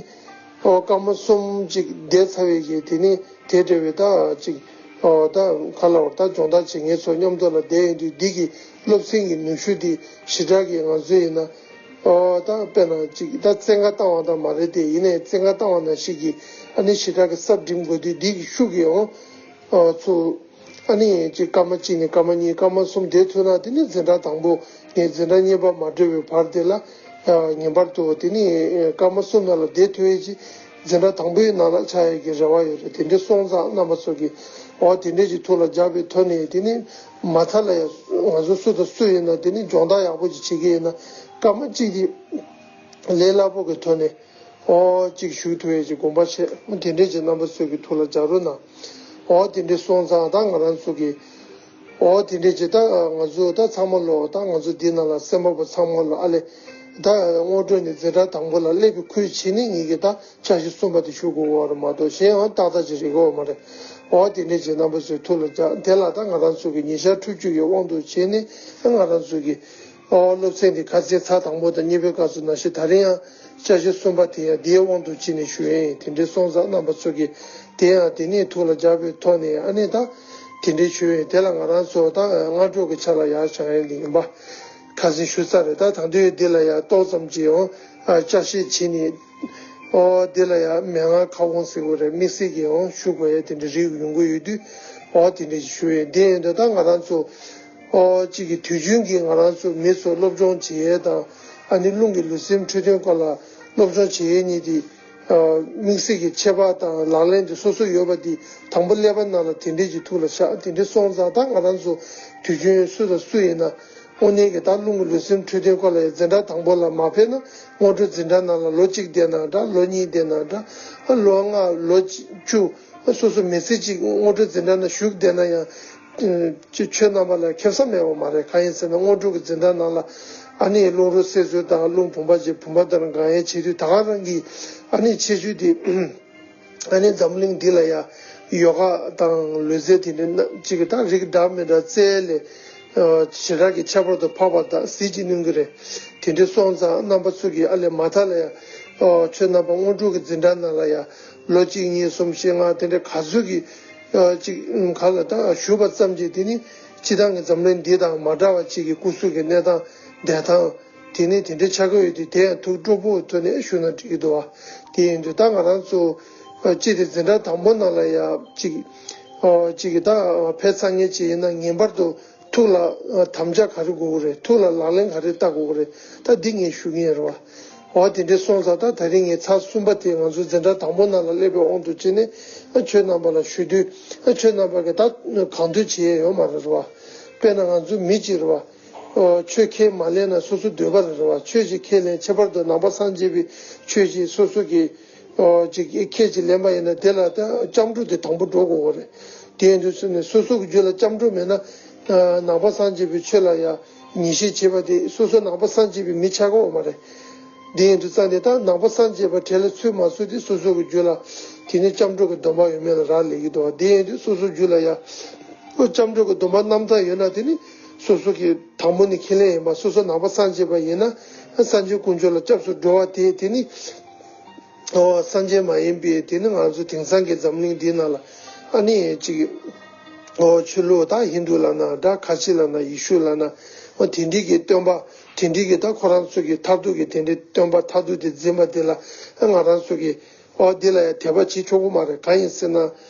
ཨོ་སྐར་མ་གསུམ་གཅིག་བསྡད་ཚར་བའི་གི་དེ་ནི་དེ་འདྲ་བའི་ད་གཅིག་ཨོ་ད་ག་ལབ་པ་ད་སྦྱོང་བརྡར་བྱེད་མཁན་ཚོ་མཉམ་དུ་ལ་བསྡད་ཡོང་དུས་འདི་གི་སློབ་ཚན་གྱི་ནུས་ཤུགས་འདི་ཞེ་དྲག་གི་ང་ཚོའི་ཡིན་ན། ཨོ་ད་དཔེར་ན་ཅིག་ད་བཙན་བཀའ་བཏང་བ་ད་མ་རེད་དེ། ཡིན་ནའི་བཙན་བཀའ་བཏང་བ་ནང་བཞིན་གྱི་ཨ་ནི་ཞེ་དྲག་གི་གསར་འགྲིམ་དགོས་དུས་འདི་གི་ཤུགས་ཀྱིས་ཨོ་ཨོ་ཚུ་ཨ་ནི་ཅིག་སྐར་མ་གཅིག་ནས་སྐར་མ་གཉིས་སྐར་མ་གསུམ་བསྡད་ཐུབ་ན་དེ་ནི་འཛིན་གྲྭ་དང་པོ་ནས་འཛིན་གྲྭ་གཉིས་པ་མ་གྲོལ་བའི་བར་དེ་ལ་ངེས་པར་དུ་དེ་ནི་སྐར་མ་གསུམ་ནང་ལ་བསྡད་ཐུབ་ཡས་ཀྱི་འཛིན་གྲྭ་དང་པོའི་ནང་ལ་ཆགས་ཡས་ཀྱི་རེ་བ་ཡོད་རེད། དེ་འདྲའི་སོང་ཙང་རྣམ་པ་ཚོ་གིས་ཨོ་དེ་འདྲའི་ཅིག་ཐུགས་ལ་འཇགས་པའི་ཐོག་ནས་དེ་ནི་མ་མཐའ་ལ་ཡང་ང་ཚོ་སུ་དང་སུ་ཡིན་ན་དེ་ནི་སྦྱོང་བརྡར་ཡག་པོ་ཅིག་བྱེད་ཀྱི་ཡིན་ན་སྐར་མ་གཅིག་དེ། ལས་སླ་པོ་གི་ཐོག་ནས་ཨོ་གཅིག་ཞུགས་ཐུབ་ཡས་ཀྱི་དགོངས་པ་བཞེས། དེ་འདྲས་ཀྱི་རྣམ་པ་ཚོ་གི་ཐུགས་ལ་འཇགས་རོགས་གནང་། ཨོ་དེ་འདྲས་སོང་ཙང་ད་ང་རང་ཚོ་གི་ཨོ་དེ་འདྲས་ཀྱི་ད་ང་ཚོ་ད་ཚང་མ་ལོ་ད་ང་ཚོ་འདི་ནང་ལ་སེམས་པ་པོ་ཚང་མ་ལོ་ཨ་ལེ་ད་སྔོན་འགྲོ་ནས་འཛིན་གྲྭ་དང་པོ་ལ་སླེབས་པའི་ཁུལ་བྱས་ནས་ངེད་ཀྱི་ད་འཆར་གཞི་གསུམ་པ་དེ་ཞུ་དགོས་པ་རེད་མ་གཏོགས་གཞན་ཡང་ཏག་ཏག་ཅིག་རེད་གོ་མ་རེད། ཨོ་དེ་འདྲས་ཀྱི་རྣམ་པ་ཚོའི་ཐུགས་ལ་འཇགས། དེ་ལ་ད་ང་རང་ཚོ་གི་ཉིན་ཞག་ཕྲུགས་གཅིག་གི་དབང་དུ་བྱས་ནས་ང་རང་ཚོ་གི་ཨོ་སློབ་ཚན་འདི་ཁ་སང་ཚར་དང་པོ་དང་གཉིས་པའི་སྐབས་སུ་ནང་བཞིན་ད་རིང་ཡང་འཆར་གཞི་གསུམ་པ་དེ་ཡང་འདིའི་དབང་དུ་བྱས་ནས་ཞུ་ཡས་ཡིན། དེ་འདྲའི་སོང་ཙང་རྣམ་པ་ཚོ་གིས་དེ་ཡང་དེ་ནས་ཐུགས་ལ་འཇགས་པའི་ཐོག་ནས་ཨ་ནི་ད་དེ་འདྲའི་ཞུ་ཡས་ཡིན། དེ་ལ་ང་རང་ཚོ་ད་སྔ་དྲོ་གི་ཆ་ལ་ཡར་བཞེངས་ཡས་འདི་ཡིན་པ་ཁ་སང་ཞུས་ཚར་རེད། ད་ད་དུང་འདི་ལ་ཡང་ཏོག་ཙམ་ཅིག་ཡང་ཨ་བསྐྱར་བཤད་བྱས་ནས་ཨོ་འདི་ལ་ཡང་མན་ངག་ཁ་སྐོང་ཟེར་དགོས་རེད། དམིགས་བསལ་གྱི་ཡང་ཞུ་དགོས་ཡས་དེ་འདྲ་རིགས་ཡོང་གི་ཡོད་དུས་ཨོ་དེ་འདྲ་ཞིག་ཞུ་ཡས་ཡིན། དེ་ཡིན་དུས་ད་ང་རང་ཚོ། ཨོ་གཅིག་གི་དུས་རྒྱུན་གྱི་ང་རང་ཚོ་མི་ཚོ་སློབ་སྦྱོང་བྱེད་ཡས་དང་ཨ་ནི་རླུང་གི་ལུས་སེམས་འཕྲོད་བསྟེན་སྐོར་ལ་སློབ་སྦྱོང་བྱེད་ཡས་གཉིས་དེ་ཨ་དམིགས་བསལ་གྱི་ཁྱད་པར་དང་ལག་ལེན་དེ་སོ་སོ་ཡོད་པ་དེ་དང་པོ་ཀླད་པ་ནང་ལ་དེ་འདྲས་ཀྱི་ཐུགས་ལ་བཞག་དེ་འདྲས་སོང་ཙང་ད་ང་རང་ཚོ་དུས་རྒྱུན་སུ་དང་སུ་ཡིན་ན་དངོས་གནས་ཀྱི་ད་རླུང་གི་ལུས་སེམས་འཕྲོད་བསྟེན་སྐོར་ལ་ཡང་འཛིན་གྲྭ་དང་པོ་ལ་མ་ཕེབས་ན་སྔོན་འགྲོ་འཛིན་གྲྭ་ནང་ལ་ལོ་གཅིག་བསྡད་ན་འདྲ། ལོ་གཉིས་བསྡད་ན་འདྲ། ལོ་ལྔ་ལོ་བཅུ། སོ་སོ་མི་ཚེ་གཅིག་སྔོན་འགྲོ་འཛིན་གྲྭ་ནང་བཞུགས་བསྡད་ན་ཡང་། ཨ་ཁྱོད་རྣམ་པ་ལ་ཁེ་བཟང་མེད་པ་མ་རེད། གང་ཡིན་ཟེར་ན་སྔོན་འགྲོ་གི་འཛིན་གྲྭ་ནང་ལ་ ཨ་ནི་རླུང་རོ་བསལ་ཚུལ་དང་རླུང་བུམ་པ་བཅས་བུམ་པ་ལྟར་འགག་ཡས་བྱེད་དུས། ད་ག་རང་གི་ཨ་ནི་ཆེ་ཆུང་དེ་ཨ་ནི་འཛམ་གླིང་འདི་ལ་ཡ་ཡོ་ག་དང་ལུས་རྩལ་དེ་འདྲའི་ན་གཅིག་གི་ད་རིགས་འདྲ་མི་འདྲ་རྩལ་ལས་ཞེ་དྲག་གི་ཁྱད་པར་དུ་འཕགས་པ་དང་གཟི་བརྗིད་གནང་གི་རེད། དེ་འདྲའི་སོང་ཙང་རྣམ་པ་ཚོ་གི་ཨ་ལས་མ་མཐའ་ལ་ཡ་ཆོས་རྣམ་པ་དངོས་གྲུབ་ཀྱི་འཛིན་གྲྭ་ནང་ལ་ཡ་ལོ་གཅིག་གཉིས་གསུམ་བཞི་ལྔ་དེ་འདྲའི་ག་ཚོད་ཀྱི་ཅིག་ག་ལ་ད་ཞུགས་པ་ཙམ་གྱིས་དེ་ནི་སྤྱི་བཏང་གི་འཛམ་གླིང་འདི་དང་མ་འདྲ་བ་ཅིག་གི་སྐུ་གཟུགས་ཀྱི་གནས་སྟངས་བསྡད་སྟངས་དེ་ནི་དེ་འདྲའི་ཆགས་ཀྱི་ཡོད་དུས། དེ་ཡང་ཐུགས་སྤྲོ་པོ་ཐོག་ནས་ཞུ་ན་འགྲིག་གི་འདུག་བ། དེ་ཡིན་དུས་ད་ང་རང་ཚོ་ཅིག་དེ་འཛིན་གྲྭ་དང་པོ་ནང་ལ་ཡ་ཅིག་ཅིག་གི་ད་ཕེབས་ཚར་མཁན་ཅིག་ཡིན་ན་ངེས་པར་དུ་ཐུགས་ལ་དམ་བཅའ་ག་རེ་དགོས་ཀྱི་རེད། ཐུགས་ལ་ལག་ལེན་ག་རེ་བསྟར་དགོས་ཀྱི་རེད། ད་འདི་ངས་ཞུ་གི་ཡིན་རེད་བ། འོ་དེ་འདྲའི་སོང་ཙང་ད་ད་རིང་ངས་ཚར་གསུམ་པ་དེ་ང་ཚོ་འཛིན་གྲྭ་དང་པོ་ནང་ལ་སླེབས་པའི་དབང་དུ་བྱས་ནས་ཨ་ཆོས་རྣམ་པ་ལ་ཞུ་དུས། ཨ་ཆོས་རྣམ་པ་གིས་ད་གང་འདོད་བྱེད་ཡས་ཡོད་མ་རེད་བ། དཔེར་ན་ང་ཚོ་མི་གཅིག་རེད་བ། ཨོ་ཆོས་ཁས་མ་ལེན་ན་སོ་སོ་འདོད་པ་རེད་བ། ཆོས་ཅིག་ཁས་ལེན། ཁྱད་པར་དུ་ནང་པ་སངས་རྒྱས་པའི་ཆོས་ཅིག་སོ་སོ་གིས་ཨོ་ཅིག་ཁས་ཅིག་ལེན་པ་ཡིན་ན་དེ་ལ་ད་སྐྱབས་འགྲོ་དེ་དང་པོ་འགྲོ་དགོས་པ་རེད། དེ་ཡིན་དུས་སུ་ནས་སོ་སོ་གི་རྒྱུད་ལ་སྐྱབས་འགྲོ་མེད་ན་ནང་པ་སངས་རྒྱས་པའི་ཆོས་ལ་ཡང་ངེས་ཤེས་བྱེད་པ་དེ་སོ་སོ་ནང་པ་སངས་རྒྱས་པའི་མི་ཆགས་ཀྱི་ཡོད་མ་རེད། དེ་ཡིན་དུས་ཙང་ནས་ད་ནང་པ་སངས་རྒྱས་པ་གྲལ་ལ་ཚུད་མ་ཚུད་དེ་སོ་སོ་གི་རྒྱུད་ལ་དེ་ནི་སྐྱབས་འགྲོ་གི་སྡོམ་པ་ཡོད་མེད་ལ་རག་ལས་ཀྱི་འདུག་བ། དེ་ཡིན་དུས་སོ་སོ་རྒྱུད་ལ་ཡང་སྐྱབས་འགྲོ་གི་སྡོམ་པ་རྣམ་དག་ཡོད་ན་དེ་ནི་སོ་སོ་གི་དང་པོ་ནས་ཁས་ལེན་ཡིན་པ། སོ་སོ་ནང་པ་སངས་རྒྱས་པ་ཡིན་ན་སངས་རྒྱས་དཀོན་མཆོག་ལ་སྐྱབས་སུ་འགྲོ་བ་དེ་དེ་ནི། ཨོ་སངས་རྒྱས་མ་ཡིན་པའི་དེ་ནི་ང་ཚོ་དེང་སང་གི་འཛམ་གླིང་འདི་ནང་ལ་ཨ་ནི་ཅིག་ཨོ་ཆོས་ལུགས་ད་ཧིན་རྡུ་ལབ་ན་འདྲ། ཁ་ཆེ་ལབ་ན་ཡེ་ཤུ་ལབ་ན། ཨོ་དེ་འདྲའི་གི་སྟོན་པ་དེ་འདྲའི་གི་ད་ཁོ་རང་ཚོ་གི་མཐར་ཐུག་གི་དེ་འདྲའི་སྟོན་པ་མཐར་ཐུག་དེ་འཛིན་པ་དེ་ལ་ང་རང་ཚོ་གི་ཨོ་འདི་ལ་ཡང་དད་པ་བྱེད་ཆོག་གི་མ་རེད། གང་ཡིན་ཟེར་ན་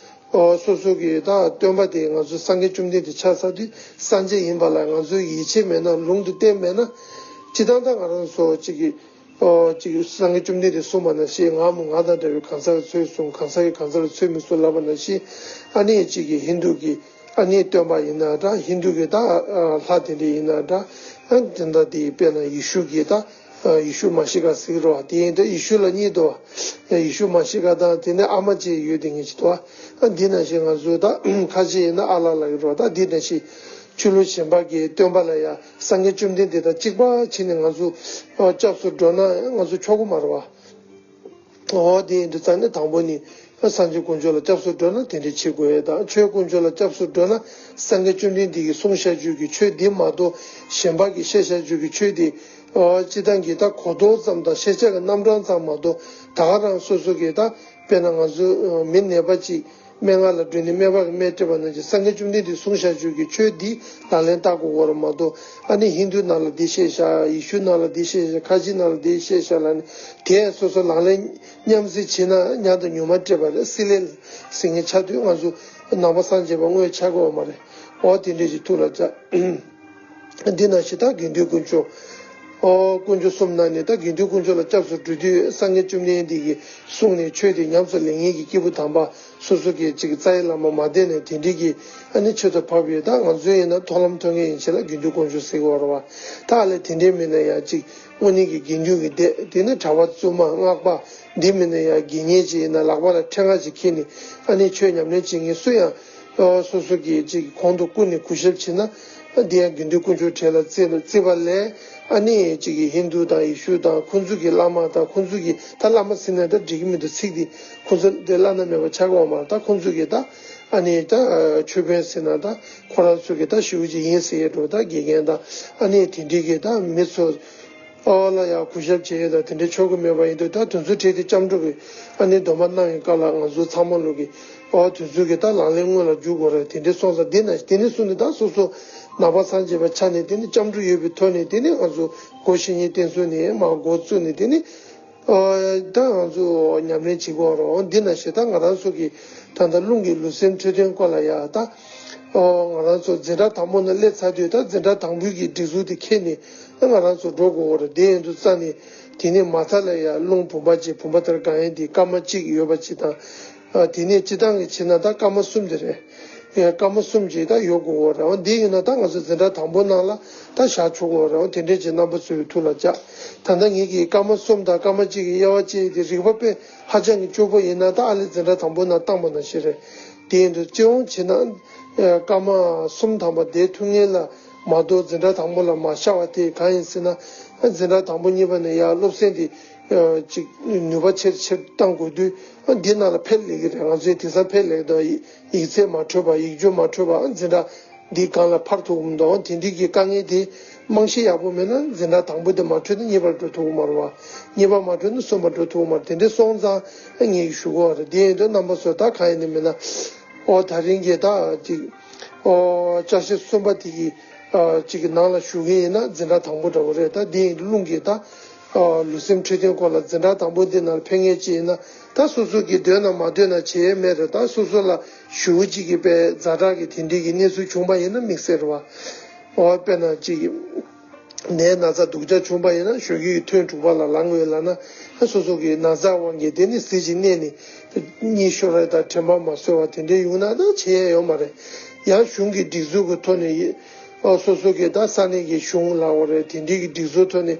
ཨོ་སོ་སོ་གི་ད་སྟོན་པ་དེ་ང་ཚོ་སངས་རྒྱས་བཅོམ་ལྡན་འདས་ཆགས་ཚར་དུས་སངས་རྒྱས་ཡིན་པ་ལ་ང་ཚོས་ཡིད་ཆེས་མེད་ན་ལུང་དུ་བསྟན་མེད་ན་སྤྱིར་བཏང་ད་ང་རང་ཚོ་གཅིག་གི་ཨོ་ཅིག་སངས་རྒྱས་བཅོམ་ལྡན་འདས་གསུངས་པ་ནང་བཞིན་ང་མོ་ང་དང་འདྲ་བའི་གང་ཟག་ལ་ཚོད་གསུངས། གང་ཟག་གིས་གང་ཟག་ལ་ཚོད་མི་གསུངས་ལབ་པ་ནང་བཞིན་ཨ་ནི་ཅིག་གི་ཧིན་རྡུ་གི་ཨ་ནི་སྟོན་པ་ཡིན་ན་འདྲ། ཧིན་རྡུ་གི་ད་ལྷ་དེ་འདྲ་ཡིན་ན་འདྲ། ཨ་དེ་འདྲ་དེ་དཔེར་ན་ཡེ་ཤུ་གི་ད་ཡེ་ཤུ་མ་ཤི་ཀ་ཟེར་གི་རེད་བ། དེ་ཡིན་ད་ཡེ་ཤུ་ལ་གཉིས་འདུག་བ། ཡེ་ཤུ་མ་ཤི་ཀ་དང་དེ་ནས་ཨ་མ་བཅས་ཡོད་དེ་ངེས་ཅིག་འདུག་བ། ཨ་འདི་ནང་བཞིན་ང་ཚོ་ད་ཁ་ཆེ་ཡིན་ན་ཨ་ལ་ལབ་ཀྱི་རེད་བ། ད་འདི་ནང་བཞིན་ཆོས་ལུགས་གཞན་པ་གི་སྟོན་པ་ལ་ཡང་སངས་རྒྱས་བཅོམ་ལྡན་འདས་དང་གཅིག་པ་བྱས་ནས་ང་ཚོ་སྐྱབས་སུ་འགྲོ་ན་ང་ཚོ་ཆོག་གི་མ་རེད་བ། འོ་དེ་ཡིན་དུས་ཙང་ནས་དང་པོ་ནི་སངས་རྒྱས་དཀོན་མཆོག་ལ་སྐྱབས་སུ་འགྲོ་ན་དེ་འདྲ་བྱེད་དགོས་ཡས་དང་། ཆོས་དཀོན་མཆོག་ལ་སྐྱབས་སུ་འགྲོ་ན་སངས་རྒྱས་བཅོམ་ལྡན་འདས་ཀྱིས་གསུངས་བཞག་རྒྱུ་གི་ཆོས་འདི་མ་གཏོགས་གཞན་པ་གིས་བཤད་བཞག་རྒྱུ་གི་ཆོས་འདི་ཨོ་སྤྱིར་བཏང་གི་ད་གོ་རྟོགས་ཙམ་དང་ཤེས་བྱ་གི་རྣམ་གྲངས་ཙམ་མ་གཏོགས་ད་ག་རང་སོ་སོ་གི་ད་དཔེར་ན་ང་ཚོ་མི་ནད་པ་ཅིག་སྨན་ཁང་ལ་འགྲོ་ནས་སྨན་པ་གིས་སྨན་སྤྲད་པ་ནང་བཞིན་སངས་རྒྱས་བཅོམ་ལྡན་འདས་གསུངས་བཞག་རྒྱུ་གི་ཆོས་འདི་ལག་ལེན་བསྟར་དགོས་ཀྱི་ཡོད་རེད་མ་གཏོགས། ཨ་ནི་ཧིན་རྡུ་ནང་ལ་འདི་བཤད་བཞག་ཡེ་ཤུ་ནང་ལ་འདི་བཤད་བཞག་ཁ་ཆེ་ནང་ལ་འདི་བཤད་བཞག་ལབ་ནས་དེ་སོ་སོ་ལག་ལེན་མཉམ་བསྲེས་བྱས་ན་ཉག་དང་ཉུང་མ་སྤྲད་པ་རེད། སྲིད་ལས་ཟིན་ངེས་ཆགས་དུས་ང་ཚོ་ནང་པ་སངས་རྒྱས་པ་དངོས་ཆགས་ཀྱི་ཡོད་མ་རེད། འོ་དེ་འདྲས་ཀྱི་ཐུགས་ལ་བཅགས། འདི་ནང་བཞིན་ད་དགེ་འདུན་དཀོན་མཆོག་ཨོ་དཀོན་མཆོག་གསུམ་ནང་ནས་ད་དགེ་འདུན་དཀོན་མཆོག་ལ་སྐྱབས་སུ་འགྲོ་དུས་སངས་རྒྱས་བཅོམ་ལྡན་འདས་ཀྱིས་གསུངས་ནས་ཆོས་དེ་ཉམས་སུ་ལེན་མཁན་གྱི་སྐྱེས་བུ་དམ་པ་སོ་སོ་གི་ཅིག་རྩ་བའི་བླ་མ་མ་བསྟེན་ནས་དེ་འདྲས་ཀྱི་ཨ་ནི་ཆེད་དུ་འཕགས་པའི་ད་ང་ཚོ་ཡིན་ན་མཐོང་ལམ་ཐོབ་མཁན་ཡིན་ཕྱིན་ལ་དགེ་འདུན་དཀོན་མཆོག་ཟེར་གྱི་ཡོད་རེད་བ། ད་ཨ་ལས་དེ་འདྲས་མིན་ན་ཡང་ཅིག་དངོས་གནས་ཀྱི་དགེ་འདུན་གྱི་སྡེ་དེ་ནི་གྲྭ་པ་བཙུན་མ་སྔགས་པ་འདི་མིན་ན་ཡང་དགེ་བསྙེན་ཅིག་ཡིན་ན་ལག་པ་ལ་ཕྲེང་བ་ཅིག་འཁྱེར་ནས་ཨ་ནི་ཆོས་ཉམས་ལེན་བྱེད་མཁན་སུ་ཡང་སོ་སོ་གི་ཅིག་གོང་དུ་བཀུར་ནས་གུས་ཞབས་བྱེད་ན་འདི་ཡང་དགེ་འདུན་དཀོན་མཆོག་གྲལ་ལ་བརྩི་བརྩིས་པ་ལས་ཨ་ནི་ཅིག་གི་ཧིན་རྡུ་དང་ཡེ་ཤུ་དང་ཁོང་ཚོ་གི་བླ་མ་དང་ཁོང་ཚོ་གི་ད་བླ་མ་ཟེར་ན་ད་འགྲིག་གི་མི་འདུག་ཚིག་འདི་ཁོང་ཚོ་དེ་བླ་ན་མེད་པ་ཆགས་ཀྱི་ཡོད་མ་རེད། ད་ཁོང་ཚོ་གི་ད་ཨ་ནི་ད་ཆོས་དཔོན་ཟེར་ན་ད་ཁོ་རང་ཚོ་གི་ད་ཞེ་པོ་ཅིག་ཡིན་ཟེར་ཡས་འགྲོ། ད་དགེ་རྒན་དང་ཨ་ནི་དེ་འདྲའི་གི་ད་མི་ཚོ་ཨོ་ལ་ཡང་གུས་ཞབས་བྱེད་ཡས་དང་དེ་འདྲའི་ཆོག་གི་མེད་པ་ཡིན་དུས་ད་དེ་ཚོའི་གྲས་དེ་སྐྱབས་འགྲོ་གི་ཨ་ནི་སྡོམ་པ་གནང་བའི་སྐབས་ལ་ང་ཚོ་ཚང་མ་ལོག་གི་ཨོ་དེ་ཚོ་གི་ད་ལག་ལེན་དངོས་ལ་འཇུག་དགོས་རེད། དེ་འདྲའི་སོང་ཙང་འདི་ན་དེ་ནི་སུ་ནི་ད་སོ་སོ་ནང་པ་སངས་རྒྱས་པ་ཆགས་ནས་དེ་ནི་སྐྱབས་འགྲོ་ཡོད་པའི་ཐོག་ནས་དེ་ནི་ང་ཚོ་སྒོ་བཞི་ནས་བསྟེན་ཚུལ་ནས་མ་འགོ་བཙུགས་ནས་དེ་ནི་ཨོ་ད་ང་ཚོ་ཉམས་ལེན་བྱེད་དགོས་རེད། འོ་འདི་ན་ཞེ་ད་ང་རང་ཚོ་གི་ད་ལྟ་རླུང་གི་ལུས་སེམས་འཕྲོད་བསྟེན་སྐོར་ལ་ཡ་ད་ཨོ་ང་རང་ཚོ་འཛིན་གྲྭ་དང་པོ་ནས་སླེབས་ཚར་དུས་ད་འཛིན་གྲྭ་དང་པོའི་གི་སྒྲིག་འཛུགས་དེ་འཁྱེར་ནས་ཨ་ང་རང་ཚོ་འགྲོ་དགོས་རེད། དེ་ཡིན་དུས་རྩ་ནས་དེ་ནས་མ་མཐའ་ལ་ཡ་རླུང་བུམ་པ་གཅིག་བུམ་པ་དེར་གང་ཡིན་དེ་སྐར་མ་གཅིག་ཡོད་པ་གཅིག་དང་། ཨ་དེ་ནས་སྤྱི་བཏང་གི་བྱས་ན་ད་སྐར་མ་གསུམ་དེ་རེད། ཨ་སྐར་མ་གསུམ་གཅིག་ད་ཡོད་དགོས་རེད། འོ་འདི་ཡིན་ན་ད་ང་ཚོ་འཛིན་གྲྭ་དང་པོ་ནང་ལ་ད་བཞག་ཆོག་གི་རེད། འོ་དེ་འདྲས་ཀྱི་རྣམ་པ་ཚོའི་ཐུགས་ལ་བཅགས། ད་ལྟ་ངེད་ཀྱིས་སྐར་མ་གསུམ་དང་སྐར་མ་གཅིག་གི་དབྱེ་བ་བཅད་དེ་རིག་པ་དཔེ་ཧ་ཅང་གི་སྐྱོ་པོ་ཡིན་ན་ད་ཨ་ལས་འཛིན་གྲྭ་དང་པོ་ནང་བཏང་པ་ནང་བཞིན་རེད། དེ་ཡིན་དུས་སྤྱི་ཡོངས་བྱས་ན་ཨ་སྐར་མ་གསུམ་ཐམ་པ་བསྡད་ཐུབ་མཁན་ལ་ མ་གཏོགས་འཛིན་གྲྭ་དང་པོ་ལ་མ་ཤར་བ་དེ་གང་ཡིན་ཟེར་ན། འཛིན་གྲྭ་དང་པོ་གཉིས་པ་ནས་ཡར་སློབ་ཚན་དེ་ཅིག་ནུས་པ་ཆེར་ཆེར་བཏང་དགོས་དུས། འདི་ནང་ལ་ཕེབས་ལེགས་ཀྱི་རེད། ང་ཚོའི་དེང་སང་ཕེབས་ལེགས་དང་ཡིག་ཚད་མ་འཕྲོད་པ། ཡིག་སྒྱུར་མ་འཕྲོད་པ། འཛིན་གྲྭ་འདི་སྒང་ལ་འཕར་ཐུབ་ཀྱི་མི་འདུག་དེ་འདྲའི་གི་དཀའ་ངལ་དེ་རྨང་གཞི་ཡག་པོ་མེད་ན། འཛིན་གྲྭ་དང་པོ་དེ་མ་འཕྲོད་ན་གཉིས་པར་འགྲོ་ཐུབ་ཀྱི་མ་རེད་བ། གཉིས་པ་མ་འཕྲོད་ན་གསུམ་པར་འགྲོ་ཐུབ་ཀྱི་མ་རེད། དེ་འདྲ་སོང་ཙང་ངས་ཞུ་གི་ཡོད་རེད། དེ་ཡིན་དུས་རྣམ་པ་ཚོ་ད་གང་ཡིན་ནའི་མིན་ན། ཨོ་ད་རིང་གི་ད་ཅིག་ཨོ་བཅའ་ཤེས་གསུམ་པ་དེ་གི་ཨ་ཅིག་གི་ནང་ལ་ཞུགས་ཀྱི་ཡིན་ན། འཛིན་གྲྭ་དང་པོ་འདྲ་བོ་རེད། ད་འདི་ཡིན་དུས་རླུང་གི་ད་ཨ་ལུས་སེམས་འཕྲོད་བསྟེན་སྐོར་ལ་འཛིན་གྲྭ་དང་པོ་འདི་ནང་ལ་ཕེབས་མཁན་ཅིག་ཡིན་ན། ད་སོ་སོ་གི་འདོད་ན་མ་འདོད་ན་བྱེད་ཡས་མེད་རེད། ད་སོ་སོ་ལ་ཞུ་ཅིག་གི་པའི་ཛ་དྲག་གི་དེ་འདྲའི་གི་གནས་ཚུལ་བྱུང་པ་ཡིན་ན་དམིགས་བསལ་རེད་བ། ཨོ་དཔེར་ན་ཅིག་ནད་ན་ཚ་སྡུག་ཅག་བྱུང་པ་ཡིན་ན། ཞོགས་ཀས་ཐུན་དྲུག་པ་ལ་ལངས་འོས་ལབ་ན། སོ་སོ་གི་ན་ཚ་དབང་གིས་དེ་ནི་ཟས་ཅིག་གནས་ནས་གཉིད་ཤོར་བ་དང་དྲན་པ་མ་སོས་པ་དེ་འདྲའི་ཡོང་ན་ད་བྱེད་ཡས་ཡོད་མ་རེད། ཡང་གཞུང་གི་སྒྲིག་འཛུགས་ཀྱི་ཐོག་ནས་ཨོ་སོ་སོ་གི་ད་ས་གནས་ཀྱི་གཞུང་ལ་འོ་རེད། དེ་འདྲའི་གི་སྒྲིག་འཛུགས་ཐོག་ནས་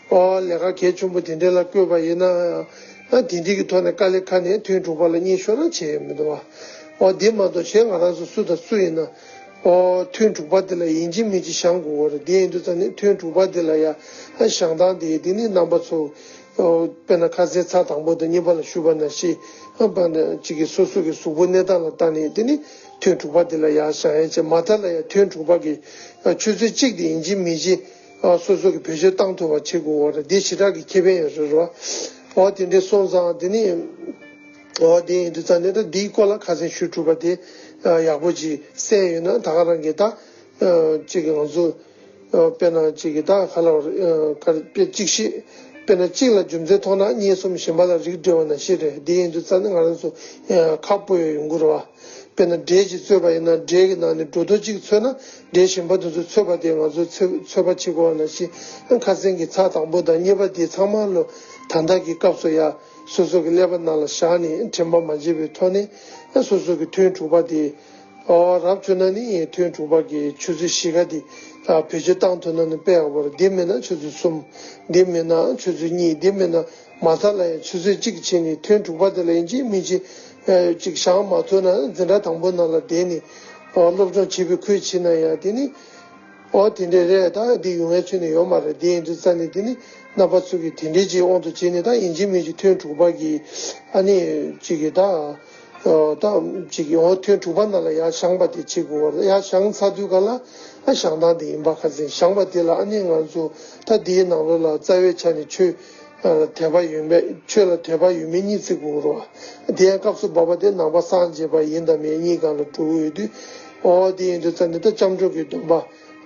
ཨོ་ལས་ཀ་གལ་ཆེན་པོ་དེ་འདྲ་ལ་བསྐོས་པ་ཡིན་ན། ཨ་དེ་འདྲའི་གི་ཐོག་ནས་དཀའ་ལས་ཁག་ནས་ཐུན་དྲུག་པ་ལ་གཉིད་ཤོར་ན་བྱེད་ཡས་མི་འདུག་བ། ཨོ་དེ་མ་གཏོགས་གཞན་ང་རང་ཚོ་སུ་དང་སུ་ཡིན་ན། ཨོ་ཐུན་དྲུག་པ་དེ་ལ་ཡིན་གཅིག་མིན་གཅིག་བཞེངས་དགོས་པ་རེད། དེ་ཡིན་དུས་ཙང་ནས་ཐུན་དྲུག་པ་དེ་ལ་ཡ་ཨ་བཞེངས་སྟངས་དེ་དེ་ནི་རྣམ་པ་ཚོ་ཨོ་དཔེར་ན་ཁ་སང་ཚར་དང་པོ་དང་གཉིས་པ་ལ་ཞུས་པ་ནང་བཞིན། ཨ་དཔེར་ན་གཅིག་གི་སོ་སོ་གི་གཟུགས་པོ་གནས་སྟངས་ལ་བལྟས་ནས་དེ་ནི་ཐུན་དྲུག་པ་དེ་ལ་ཡ་བཞེངས་ཡས་བྱས། མ་མཐའ་ལ་ཡ་ཐུན་དྲུག་པ་གི་ཨ་ཆུ་ཚོད་གཅིག་དེ་ཡིན་གཅིག་མིན་གཅིག་ཨ་སོ་སོ་གི་བེད་སྤྱོད་བཏང་ཐུབ་པ་བྱེད་དགོས་པ་རེད། དེ་ཞེ་དྲག་གི་ཁེ་ཕན་ཡོད་རེད་རོ། ཨོ་དེ་འདྲའི་སོང་ཙང་དེ་ནི། ཨོ་དེ་ཡིན་དུས་ཙང་ནས་ད་འདིའི་སྐོར་ལ་ཁ་སང་ཞུ་གྲུབ་པ་དེ་ཨ་ཡག་པོ་ཅིག་གསན་ཡོད་ན། ད་ག་རང་གིས་ད་ཨ་གཅིག་གི་ང་ཚོ་ཨ་དཔེར་ན་གཅིག་གི་ད་ག་ལ་བར་ཨ་ག་རེ་དཔེ་གཅིག་བཤད། དཔེར་ན་གཅིག་ལ་རྒྱུ་མཚན་མཐོང་ན་གཉིས་གསུམ་གཞན་པ་ལ་རིགས་འགྲེ་བ་ནང་བཞིན་རེད། དེ་ཡིན་དུས་ཙང་ནས་ང་རང་ཚོ་ཨ་ཁག་པོ་ཡོང་གི་རེད་བ། དཔེར་ན་འབྲས་ཅིག་བཙོས་པ་ཡིན་ན། འབྲས་ཀྱི་ནང་ནས་འབྲུ་རྡོག་གཅིག་ཚོས་ན། འབྲས་གཞན་པ་དེ་ཚོ་ཚོས་པ་དེ་ང་ཚོས་ཚོས་ཚོས་པ་བྱེད་དགོས་པ་ནང་བཞིན། ཁ་སང་གི་ཚར་དང་པོ་དང་གཉིས་པ་དེ་ཚང་མ་ལོ་ད་ལྟ་གི་སྐབས་སུ་ཡ་སོ་སོ་གི་ཀླད་པ་ནང་ལ་བཞག་ནས་དྲན་པ་མ་བརྗེད་པའི་ཐོག་ནས་སོ་སོ་གི་ཐུན་དྲུག་པ་དེ་ཨོ་རབ་བྱུང་ན་ནི་ཐུན་དྲུག་པ་གི་ཆུ་ཚོད་བཞི་ཀ་དེ་བེད་སྤྱོད་བཏང་ཐུབ་ན་ནི་དཔེ་ཡག་པོ་རེད། འདི་མིན་ན་ཆུ་ཚོད་གསུམ། འདི་མིན་ན་ཆུ་ཚོད་གཉིས། འདི་མིན་ན་མ་མཐའ་ལ་ཡང་ཆུ་ཚོད་གཅིག་བྱས་ནས་ཐུན་དྲུག་པ་དེ་ལ་ཡིན་གཅིག་མིན་གཅིག་ཨ་ཅིག་བཞེངས་མ་ཐུབ་ན། འཛིན་གྲྭ་དང་པོ་ནང་ལ་བསྡད་ནས་ཨོ་སློབ་སྦྱོང་བྱེད་པའི་ཁུལ་བྱེད་ན་ཡང་དེ་ནི་ཨོ་དེ་འདྲས་རེད། ད་འདི་ཡོང་ཡ་ཁྱོན་ནས་ཡོད་མ་རེད། དེ་ཡིན་དུས་ཙང་ནས་དེ་ནི་རྣམ་པ་ཚོ་གིས་དེ་འདྲས་ཅིག་དབང་དུ་བྱས་ནས། ད་ཡིན་གཅིག་མིན་གཅིག་ཐུན་དྲུག་པ་གི་ཨ་ནི་ཅིག་གི་ད་ཨོ་ད་ཅིག་གི་ཨོ་ཐུན་དྲུག་པ་ནང་ལ་ཡར་བཞེངས་པ་དེ་བྱེད་དགོས་པ་རེད། ཡར་བཞེངས་ཚར་དུས་ག་ལ་ཨ་བཞེངས་སྟངས་དེ་ཡིན་པ། ཁ་སང་བཞེངས་པ་དེ་ལ་ཨ་ནི་ང་ཚོ་ད་དེའི་ནང་ལོགས་ལ་རྩ་བའི་ཆ་ནས་ཆོས་ཨ་དད་པ་ཡོད་མེད། ཆོས་ལ་དད་པ་ཡོད་མེད་གཉིས་བརྩི་དགོས་རེད་བ། དེ་ཡང་སྐབས་སུ་བབ་པ་དེ་ནང་པ་སངས་རྒྱས་པ་ཡིན་དང་མིན་གཉིས་སྒང་ལ་འགྲོ་གི་ཡོད་དུས། ཨོ་དེ་ཡིན་དུས་ཙང་ནས་ད་སྐྱབས་འགྲོ་གི་སྡོམ་པ།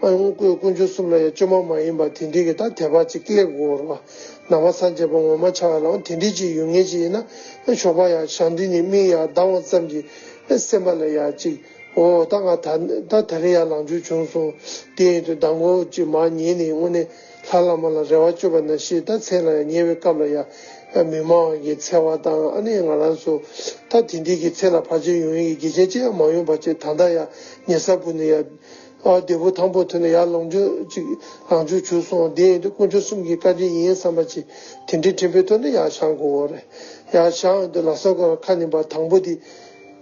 ཨ་ཡང་དཀོན་མཆོག་གསུམ་ལ་ཡང་བཅོས་མ་མ་ཡིན་པ་དེ་འདྲའི་གི་ད་དད་པ་ཅིག་སླེབས་དགོས་རེད་བ། ནང་པ་སངས་རྒྱས་པ་ངོ་མ་ཆགས་པ་ལའང་དེ་འདྲའི་ཅིག་ཡོད་མཁན་ཅིག་ཡིན་ན། ཞོགས་པ་ཡར་བཞེངས་དུས་ནས་མིག་ཡར་གདངས་པ་ཙམ་གྱིས་སེམས་པ་ལ་ཡར་ཅིག་ཨོ་ད་ང་ད་ད་ད་རེས་ཡར་ལངས་རྒྱུ་བྱུང་སོང་། དེ་ཡིན་དུས་མདང་དགོང་ཅིག་མར་ཉལ་ནས་དངོས་གནས་ལྷ་བླ་མ་ལ་རེ་བ་བཅོལ་བ་ནང་བཞིན། ད་མཚན་ལ་ཡང་ཉལ་བའི་སྐབས་ལ་ཡང་མི་མང་གི་འཚེ་བ་དང་། ཨ་ནི་ང་རང་ཚོ་ད་དེ་འདྲའི་གི་ཚེ་ལ་བར་ཆད་ཡོང་ཡས་ཀྱི་གེགས་རྐྱེན་ཅི་ཡང་མ་ཡོང་བ་བྱས། ད་ལྟ་ཡང་ཉལ་ས་བུད་ནས་ཡང་ཨ་བདེ་པོ་ཐང་པོ་ཐོན་ནས་ཡར་ལངས་རྒྱུ་ཅིག་ལངས་རྒྱུ་བྱུང་སོང་། དེ་ཡིན་དུས་དཀོན་མཆོག་གསུམ་གྱི་བཀའ་དྲིན་ཡིན་བསམ་པ་ཅིག་དེ་འདྲའི་དྲན་པའི་ཐོག་ནས་ཡར་བཞེངས་དགོས་པ་རེད། ཡར་བཞེངས་ཡོང་དུས་ལ་སོགས་པ་ཁ་ནས་པ་དང་པོ་དེ།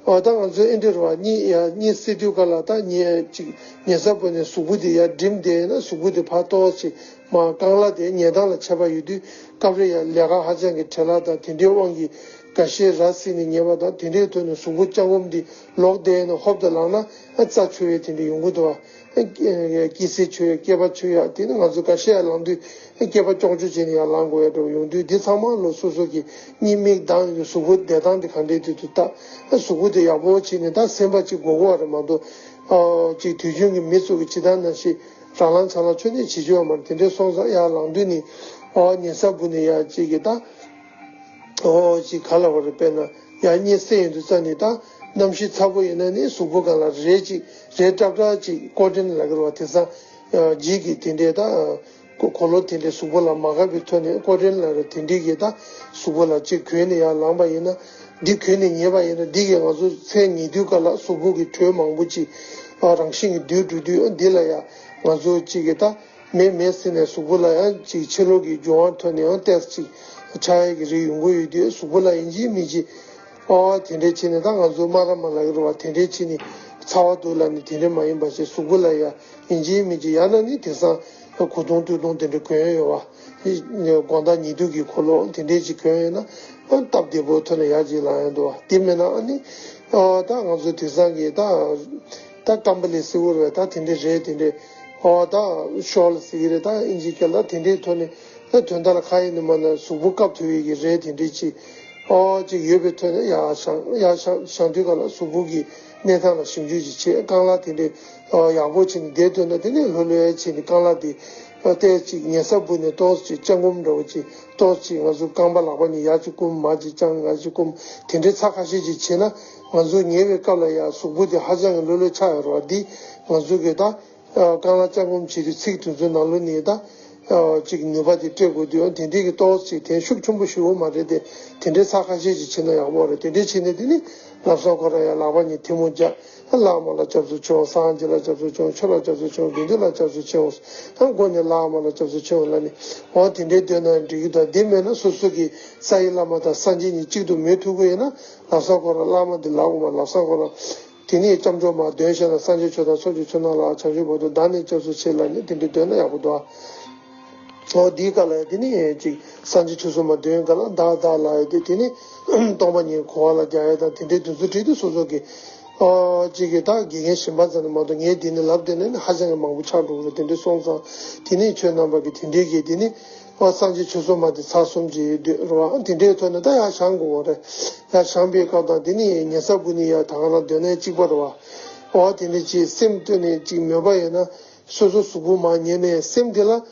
ཨོ་ད་ང་ཚོ་ཨེ་འདྲ་རེད་བ། གཉིད་ཡ་གཉིད་སད་དུས་ག་ལ་ད་ཉལ་ཅིག་ཉལ་ས་བུད་ནས་གཟུགས་པོ་དེ་ཡར་བསྒྲིམས་བསྡད་ན། གཟུགས་པོ་དེ་ཕར་ཏོག་ཙམ་མར་རྐང་ལག་དེ་ཉལ་སྟངས་ལ་ཁྱད་པར་ཡོད་དུས། སྐབས་རེ་ཡང་ལས་ཀ་ཧ་ཅང་གི་བྲེལ་བ་དང་དེ་འདྲའི་དབང་གིས་འགའ་ཤས་ར་བཟི་ནས་ཉལ་བ་དང་། དེ་འདྲའི་དུས་ནས་གཟུགས་པོ་སྤྱང་པོ་འདི་ལོག་བསྡད་ན་ཧོབ་ཏེ་ལངས་ན་ཨ་རྩ་འཆོལ་ཡས་དེ་འདྲ་ཡོང་གི་འདུག་བ། སྐྱེ་སྲིད་འཆོལ་ཡས། སྐེད་པ་འཆོལ་ཡས། དེ་ནི་ང་ཚོ་འགའ་ཤས་ཡར་ལངས་དུས་སྐེད་པ་ཀྱོག་ཀྱོག་བྱས་ནས་ཡར་ལངས་དགོས་ཡ་འདྲ་བོ་ཡོང་དུས། འདི་ཚང་མ་ལོ་སོ་སོ་གི་གཉིད་མིག་གདངས་ཡོད། གཟུགས་པོ་བསྡད་སྟངས་དེ་ག་འདྲས་དེ་དུས་ད་གཟུགས་པོ་དེ་ཡག་པོ་བྱས་ནས་ད་སེམས་པ་ཅིག་དགོས་ཀྱི་ཡོད་རེད་མ་གཏོགས། ཨ་ཅིག་དུས་རྒྱུན་གྱི་མི་ཚོ་གི་བྱེད་སྟངས་ནང་བཞིན་རང་ལངས་ཆ་ལངས་ཆོ་ནས་བྱེད་རྒྱུ་ཡོད་མ་རེད། དེ་འདྲས་སོང་ཙང་ཡར་ལངས་དུས་ནི་ཨ་ཉལ་ས་བུད་ནས་ཡར་ཅིག་གི་ད། ཨོ་ཅིག་ག་ལ་བ་རེད། དཔེར་ན་ཡར་གཉིད་སད་ཡོང་དུས་ཙང་ནས་ད་གནམ་གཤིས་ཚ་པོ་ཡིན་ན་ནི་གཟུགས་པོ་སྒང་ལ་རས་ཅིག་རས་ཀྲབ་ཀྲབ་ཅིག་ཀོ་ཊོན་ལབ་ཀྱི་རེད་བ། དེང་སང་ཨ་ལྗིད་ཀྱི་དེ་འདྲས་ད་གོ་གོ་ལོ་དེ་འདྲས་གཟུགས་པོ་ལ་མ་བཀབ་པའི་ཐོག་ནས། ཀོ་ཊོན་ལབ་རེད། དེ་འདྲས་ཀྱི་ད་གཟུགས་པོ་ལ་ཅིག་གོན་ནས་ཡར་ལངས་པ་ཡིན་ན། འདི་གོན་ནས་ཉལ་བ་ཡིན་ན། འདི་གིས་ང་ཚོ་མཚན་ཉལ་དུས་ག་ལ་གཟུགས་པོ་གི་དྲོད་མང་པོ་ཅིག་ཨ་རང་བཞིན་གྱིས་སྡུད་འགྲོ་དུས། འདི་ལ་ཡ་ང་ཚོ་ཅིག་གི་ད། མེད་མེད་ཟེར་ནས་གཟུགས་པོ་ལ་ཡང་ཅིག་ཕྱི་ལོགས་ཀྱི་འབྱུང་བ་ཐོག་ནས་ཡང་ཏོག་ཙམ་ཅིག་ཆགས་ཡས་ཀྱི་རིགས་ཡོང་གི་ཡོད་དུས། གཟུགས་པོ་ལ་ཡིན་གཅིག་མིན་གཅིག་ཨ་དེ་འདྲས་བྱས་ནས། ད་ང་ཚོ་སྨ་ར་མ་ལབ་ཀྱི་རེད་བ། དེ་འདྲས་བྱས་ནས་ ཚ་བ་འདུག་ལབ་ནས་དེ་འདྲས་མ་ཡིན་པ་ཞིག་གཟུགས་པོ་ལ་ཡ་ཡིན་གཅིག་མིན་གཅིག་ཡང་ན་ནི་དེང་སང་གོས་ཐུང་སྟོད་ཐུང་དེ་འདྲས་གོན་ཡོད་བ། དགོང་དག་ཉི་དུག་གི་འཁོར་ལོ་དེ་འདྲས་ཅིག་གོན་ཡོད་ན་སྟབས་བདེ་པོ་ཐོན་ན་ཡག་ཅིག་ལབ་ཡོང་འདུག་བ། དེ་མིན་ན་ཨ་ནི་ད་ང་ཚོ་དེང་སང་གི་ད་ད་ཀམ་པ་ལི་སེར་པོ་རེད། ད་དེ་འདྲས་རེད། དེ་འདྲས་ཨོ་ད་ཤོག་ལ་ཟེར་གི་རེད། ད་ཨིན་ཇི་སྐད་ལ་དེ་འདྲས་ཐོག་ནས་ད་དོན་དག་ལ་ཁ་ཡིན་ནི་མ་ན་གཟུགས་པོ་བཀབ་ཐུབ་ཡས་ཀྱི་རེད། དེ་འདྲས་ཅིག་ཨོ་ཅིག་ཡོད་པའི་ཐོག་ནས་ཡར་བཞེངས་ཡར་བཞེངས་བཞེངས་དུས་ག་ལ་གཟུགས་པོ་གི་གནས་སྟངས་ལ་ཞིབ་འཇུག་ཅིག་བྱས། རྐང་ལག་དེ་འདྲས་ཨོ་ཡག་པོ་བྱས་ནས་བསྡད་ཐུབ་ན་དེ་ནས་ལྷོད་ལྷོད་བྱས་ནས་རྐང་ལག་དེ་ཨོ་ཏོག་ཙམ་ཅིག་ཉལ་ས་སྦུག་ནས་ཏོག་ཙམ་ཅིག་སྤྱང་སྒོམ་འདྲ་བོ་ཅིག་ཏོག་ཙམ་ཅིག་ང་ཚོ་རྐང་པ་ལག་པ་གཉིས་ཡར་ཅིག་བསྐུམ་མར་ཅིག་བརྐྱངས་ཡར་ཅིག་བསྐུམ་དེ་འདྲས་ཚར་ཁ་ཤས་ཅིག་བྱས་ན་ང་ཚོ་ཉལ་བའི་སྐབས་ལ་ཡང་གཟུགས་པོ་དེ་ཧ་ཅང་གི་ལྷོད་ལྷོད་ཆགས་ཡོད་རེད་བ། འདི་ང་ཚོ་གི་ད། རྐང་ལག་སྤྱང་སྒོམ་བྱེད་དུས་ཚིགས་དེ་ཚོའི་ནང་ལོགས་ནས་ད་ཅིག་ནུས་པ་དེ་སྤྲད་དགོས་དུས་ཡང་དེ་འདྲའི་གི་ཏོག་ཙམ་དེ་ཤུགས་ཆེན་པོ་ཞུ་འོ་མ་རེད་དེ། དེ་འདྲའི་ཚ་ཁ་ཤས་ཅིག་བྱེད་ན་ཡག་པོ་རེད། དེ་འདྲའི་བྱས་ནས་དེ་ནི་ལམ་སང་ཁོ་རང་ཡང་ལག་པ་གཉིས་ཐལ་མོ་སྦྱར། ལྷག་མ་ལ་སྐྱབས་སུ་མཆིའོ། སངས་རྒྱས་ལ་སྐྱབས་སུ་མཆིའོ། ཆོས་ལ་སྐྱབས་སུ་མཆིའོ། དགེ་འདུན་ལ་སྐྱབས་སུ་མཆིའོ། ད་མགོ་ནས་བླ་མ་ལ་སྐྱབས་སུ་མཆིའོ་ལབ་ནས་འོ་དེ་འདྲའི་འདོན་ན་འགྲིག་གི་འདུག་དེ་མེད་ན་སོ་སོ་གི་ས་ཡི་བླ་མ་དང་སངས་རྒྱས་གཉིས་གཅིག་ཏུ་མོས་ཐུབ་ཀྱི་ཡོད་ན་ལམ་སང་ཁོ་རང་བླ་མ་དེ་ལབ་དགོས་མ། ལམ་སང་ཁོ་རང་དེ་ནས་སྐྱབས་འགྲོ་མ་འདོན་ཤེས་ན། སངས་རྒྱས་ཆོས་དང་ཚོགས་ཀྱི་མཆོག་རྣམས་ལ། བྱང་ཆུབ་བར་དུ་བདག་ནི་སྐྱབས་སུ་མཆི་ལབ་ནས་དེ་འདྲའི་འདོན་ན་ཡག་པོ་འདུག་ཨ། འོ་འདིའི་སྐབས་ལ་དེ་ནས་ཅིག་སངས་རྒྱས་ཆོས་གསུངས་མ་འདོན་སྐབས་ལ་བདག་བདག་ལབ་ཡས་དེ་དེ་ནས་སྟོང་པ་ཉིད་གོ་བ་ལ་རྒྱག་ཡས་དང་དེ་འདྲའི་དུས་ཚོད་བྲིས་དུས་སོ་སོ་གི་ཨོ་ཅིག་གི་ད་དགེ་རྒན་གཞན་པ་ཚོ་ནས་མ་གཏོགས་ངས་འདི་ནས་ལབ་བསྡད་ན་ནི་ཧ་ཅང་གི་མང་པོ་ཆགས་འགྲོ་གི་རེད། དེ་འདྲའི་སོང་ཙང་དེ་ནས་ཁྱོད་རྣམ་པ་གི་དེ་འདྲའི་གི་དེ་ནས་ཨོ་སངས་རྒྱས་ཆོས་གསུངས་མ་དེ་ཚར་གསུམ་ཅིག་འདོན་རོགས་ཨ། དེ་འདྲའི་ཐོག་ནས་ད་ཡར་བཞེངས་དགོས་པ་རེད། ཡར་བཞེངས་པའི་སྐབས་དང་དེ་ནས་ཉལ་ས་སྦུག་ནས་ཡར་ད་ག་རང་འདོན་ནས་གཅིག་པ་རེད་བ། ཨོ་དེ་འདྲ་ཅིག་སེམས་གཏོད་ནས་ཅིག་མོས་པ་ཡོད་ན་སོ་སོ་གཟུགས་པོ་མར་ཉལ་ནས་སེམས་དེ་ལ་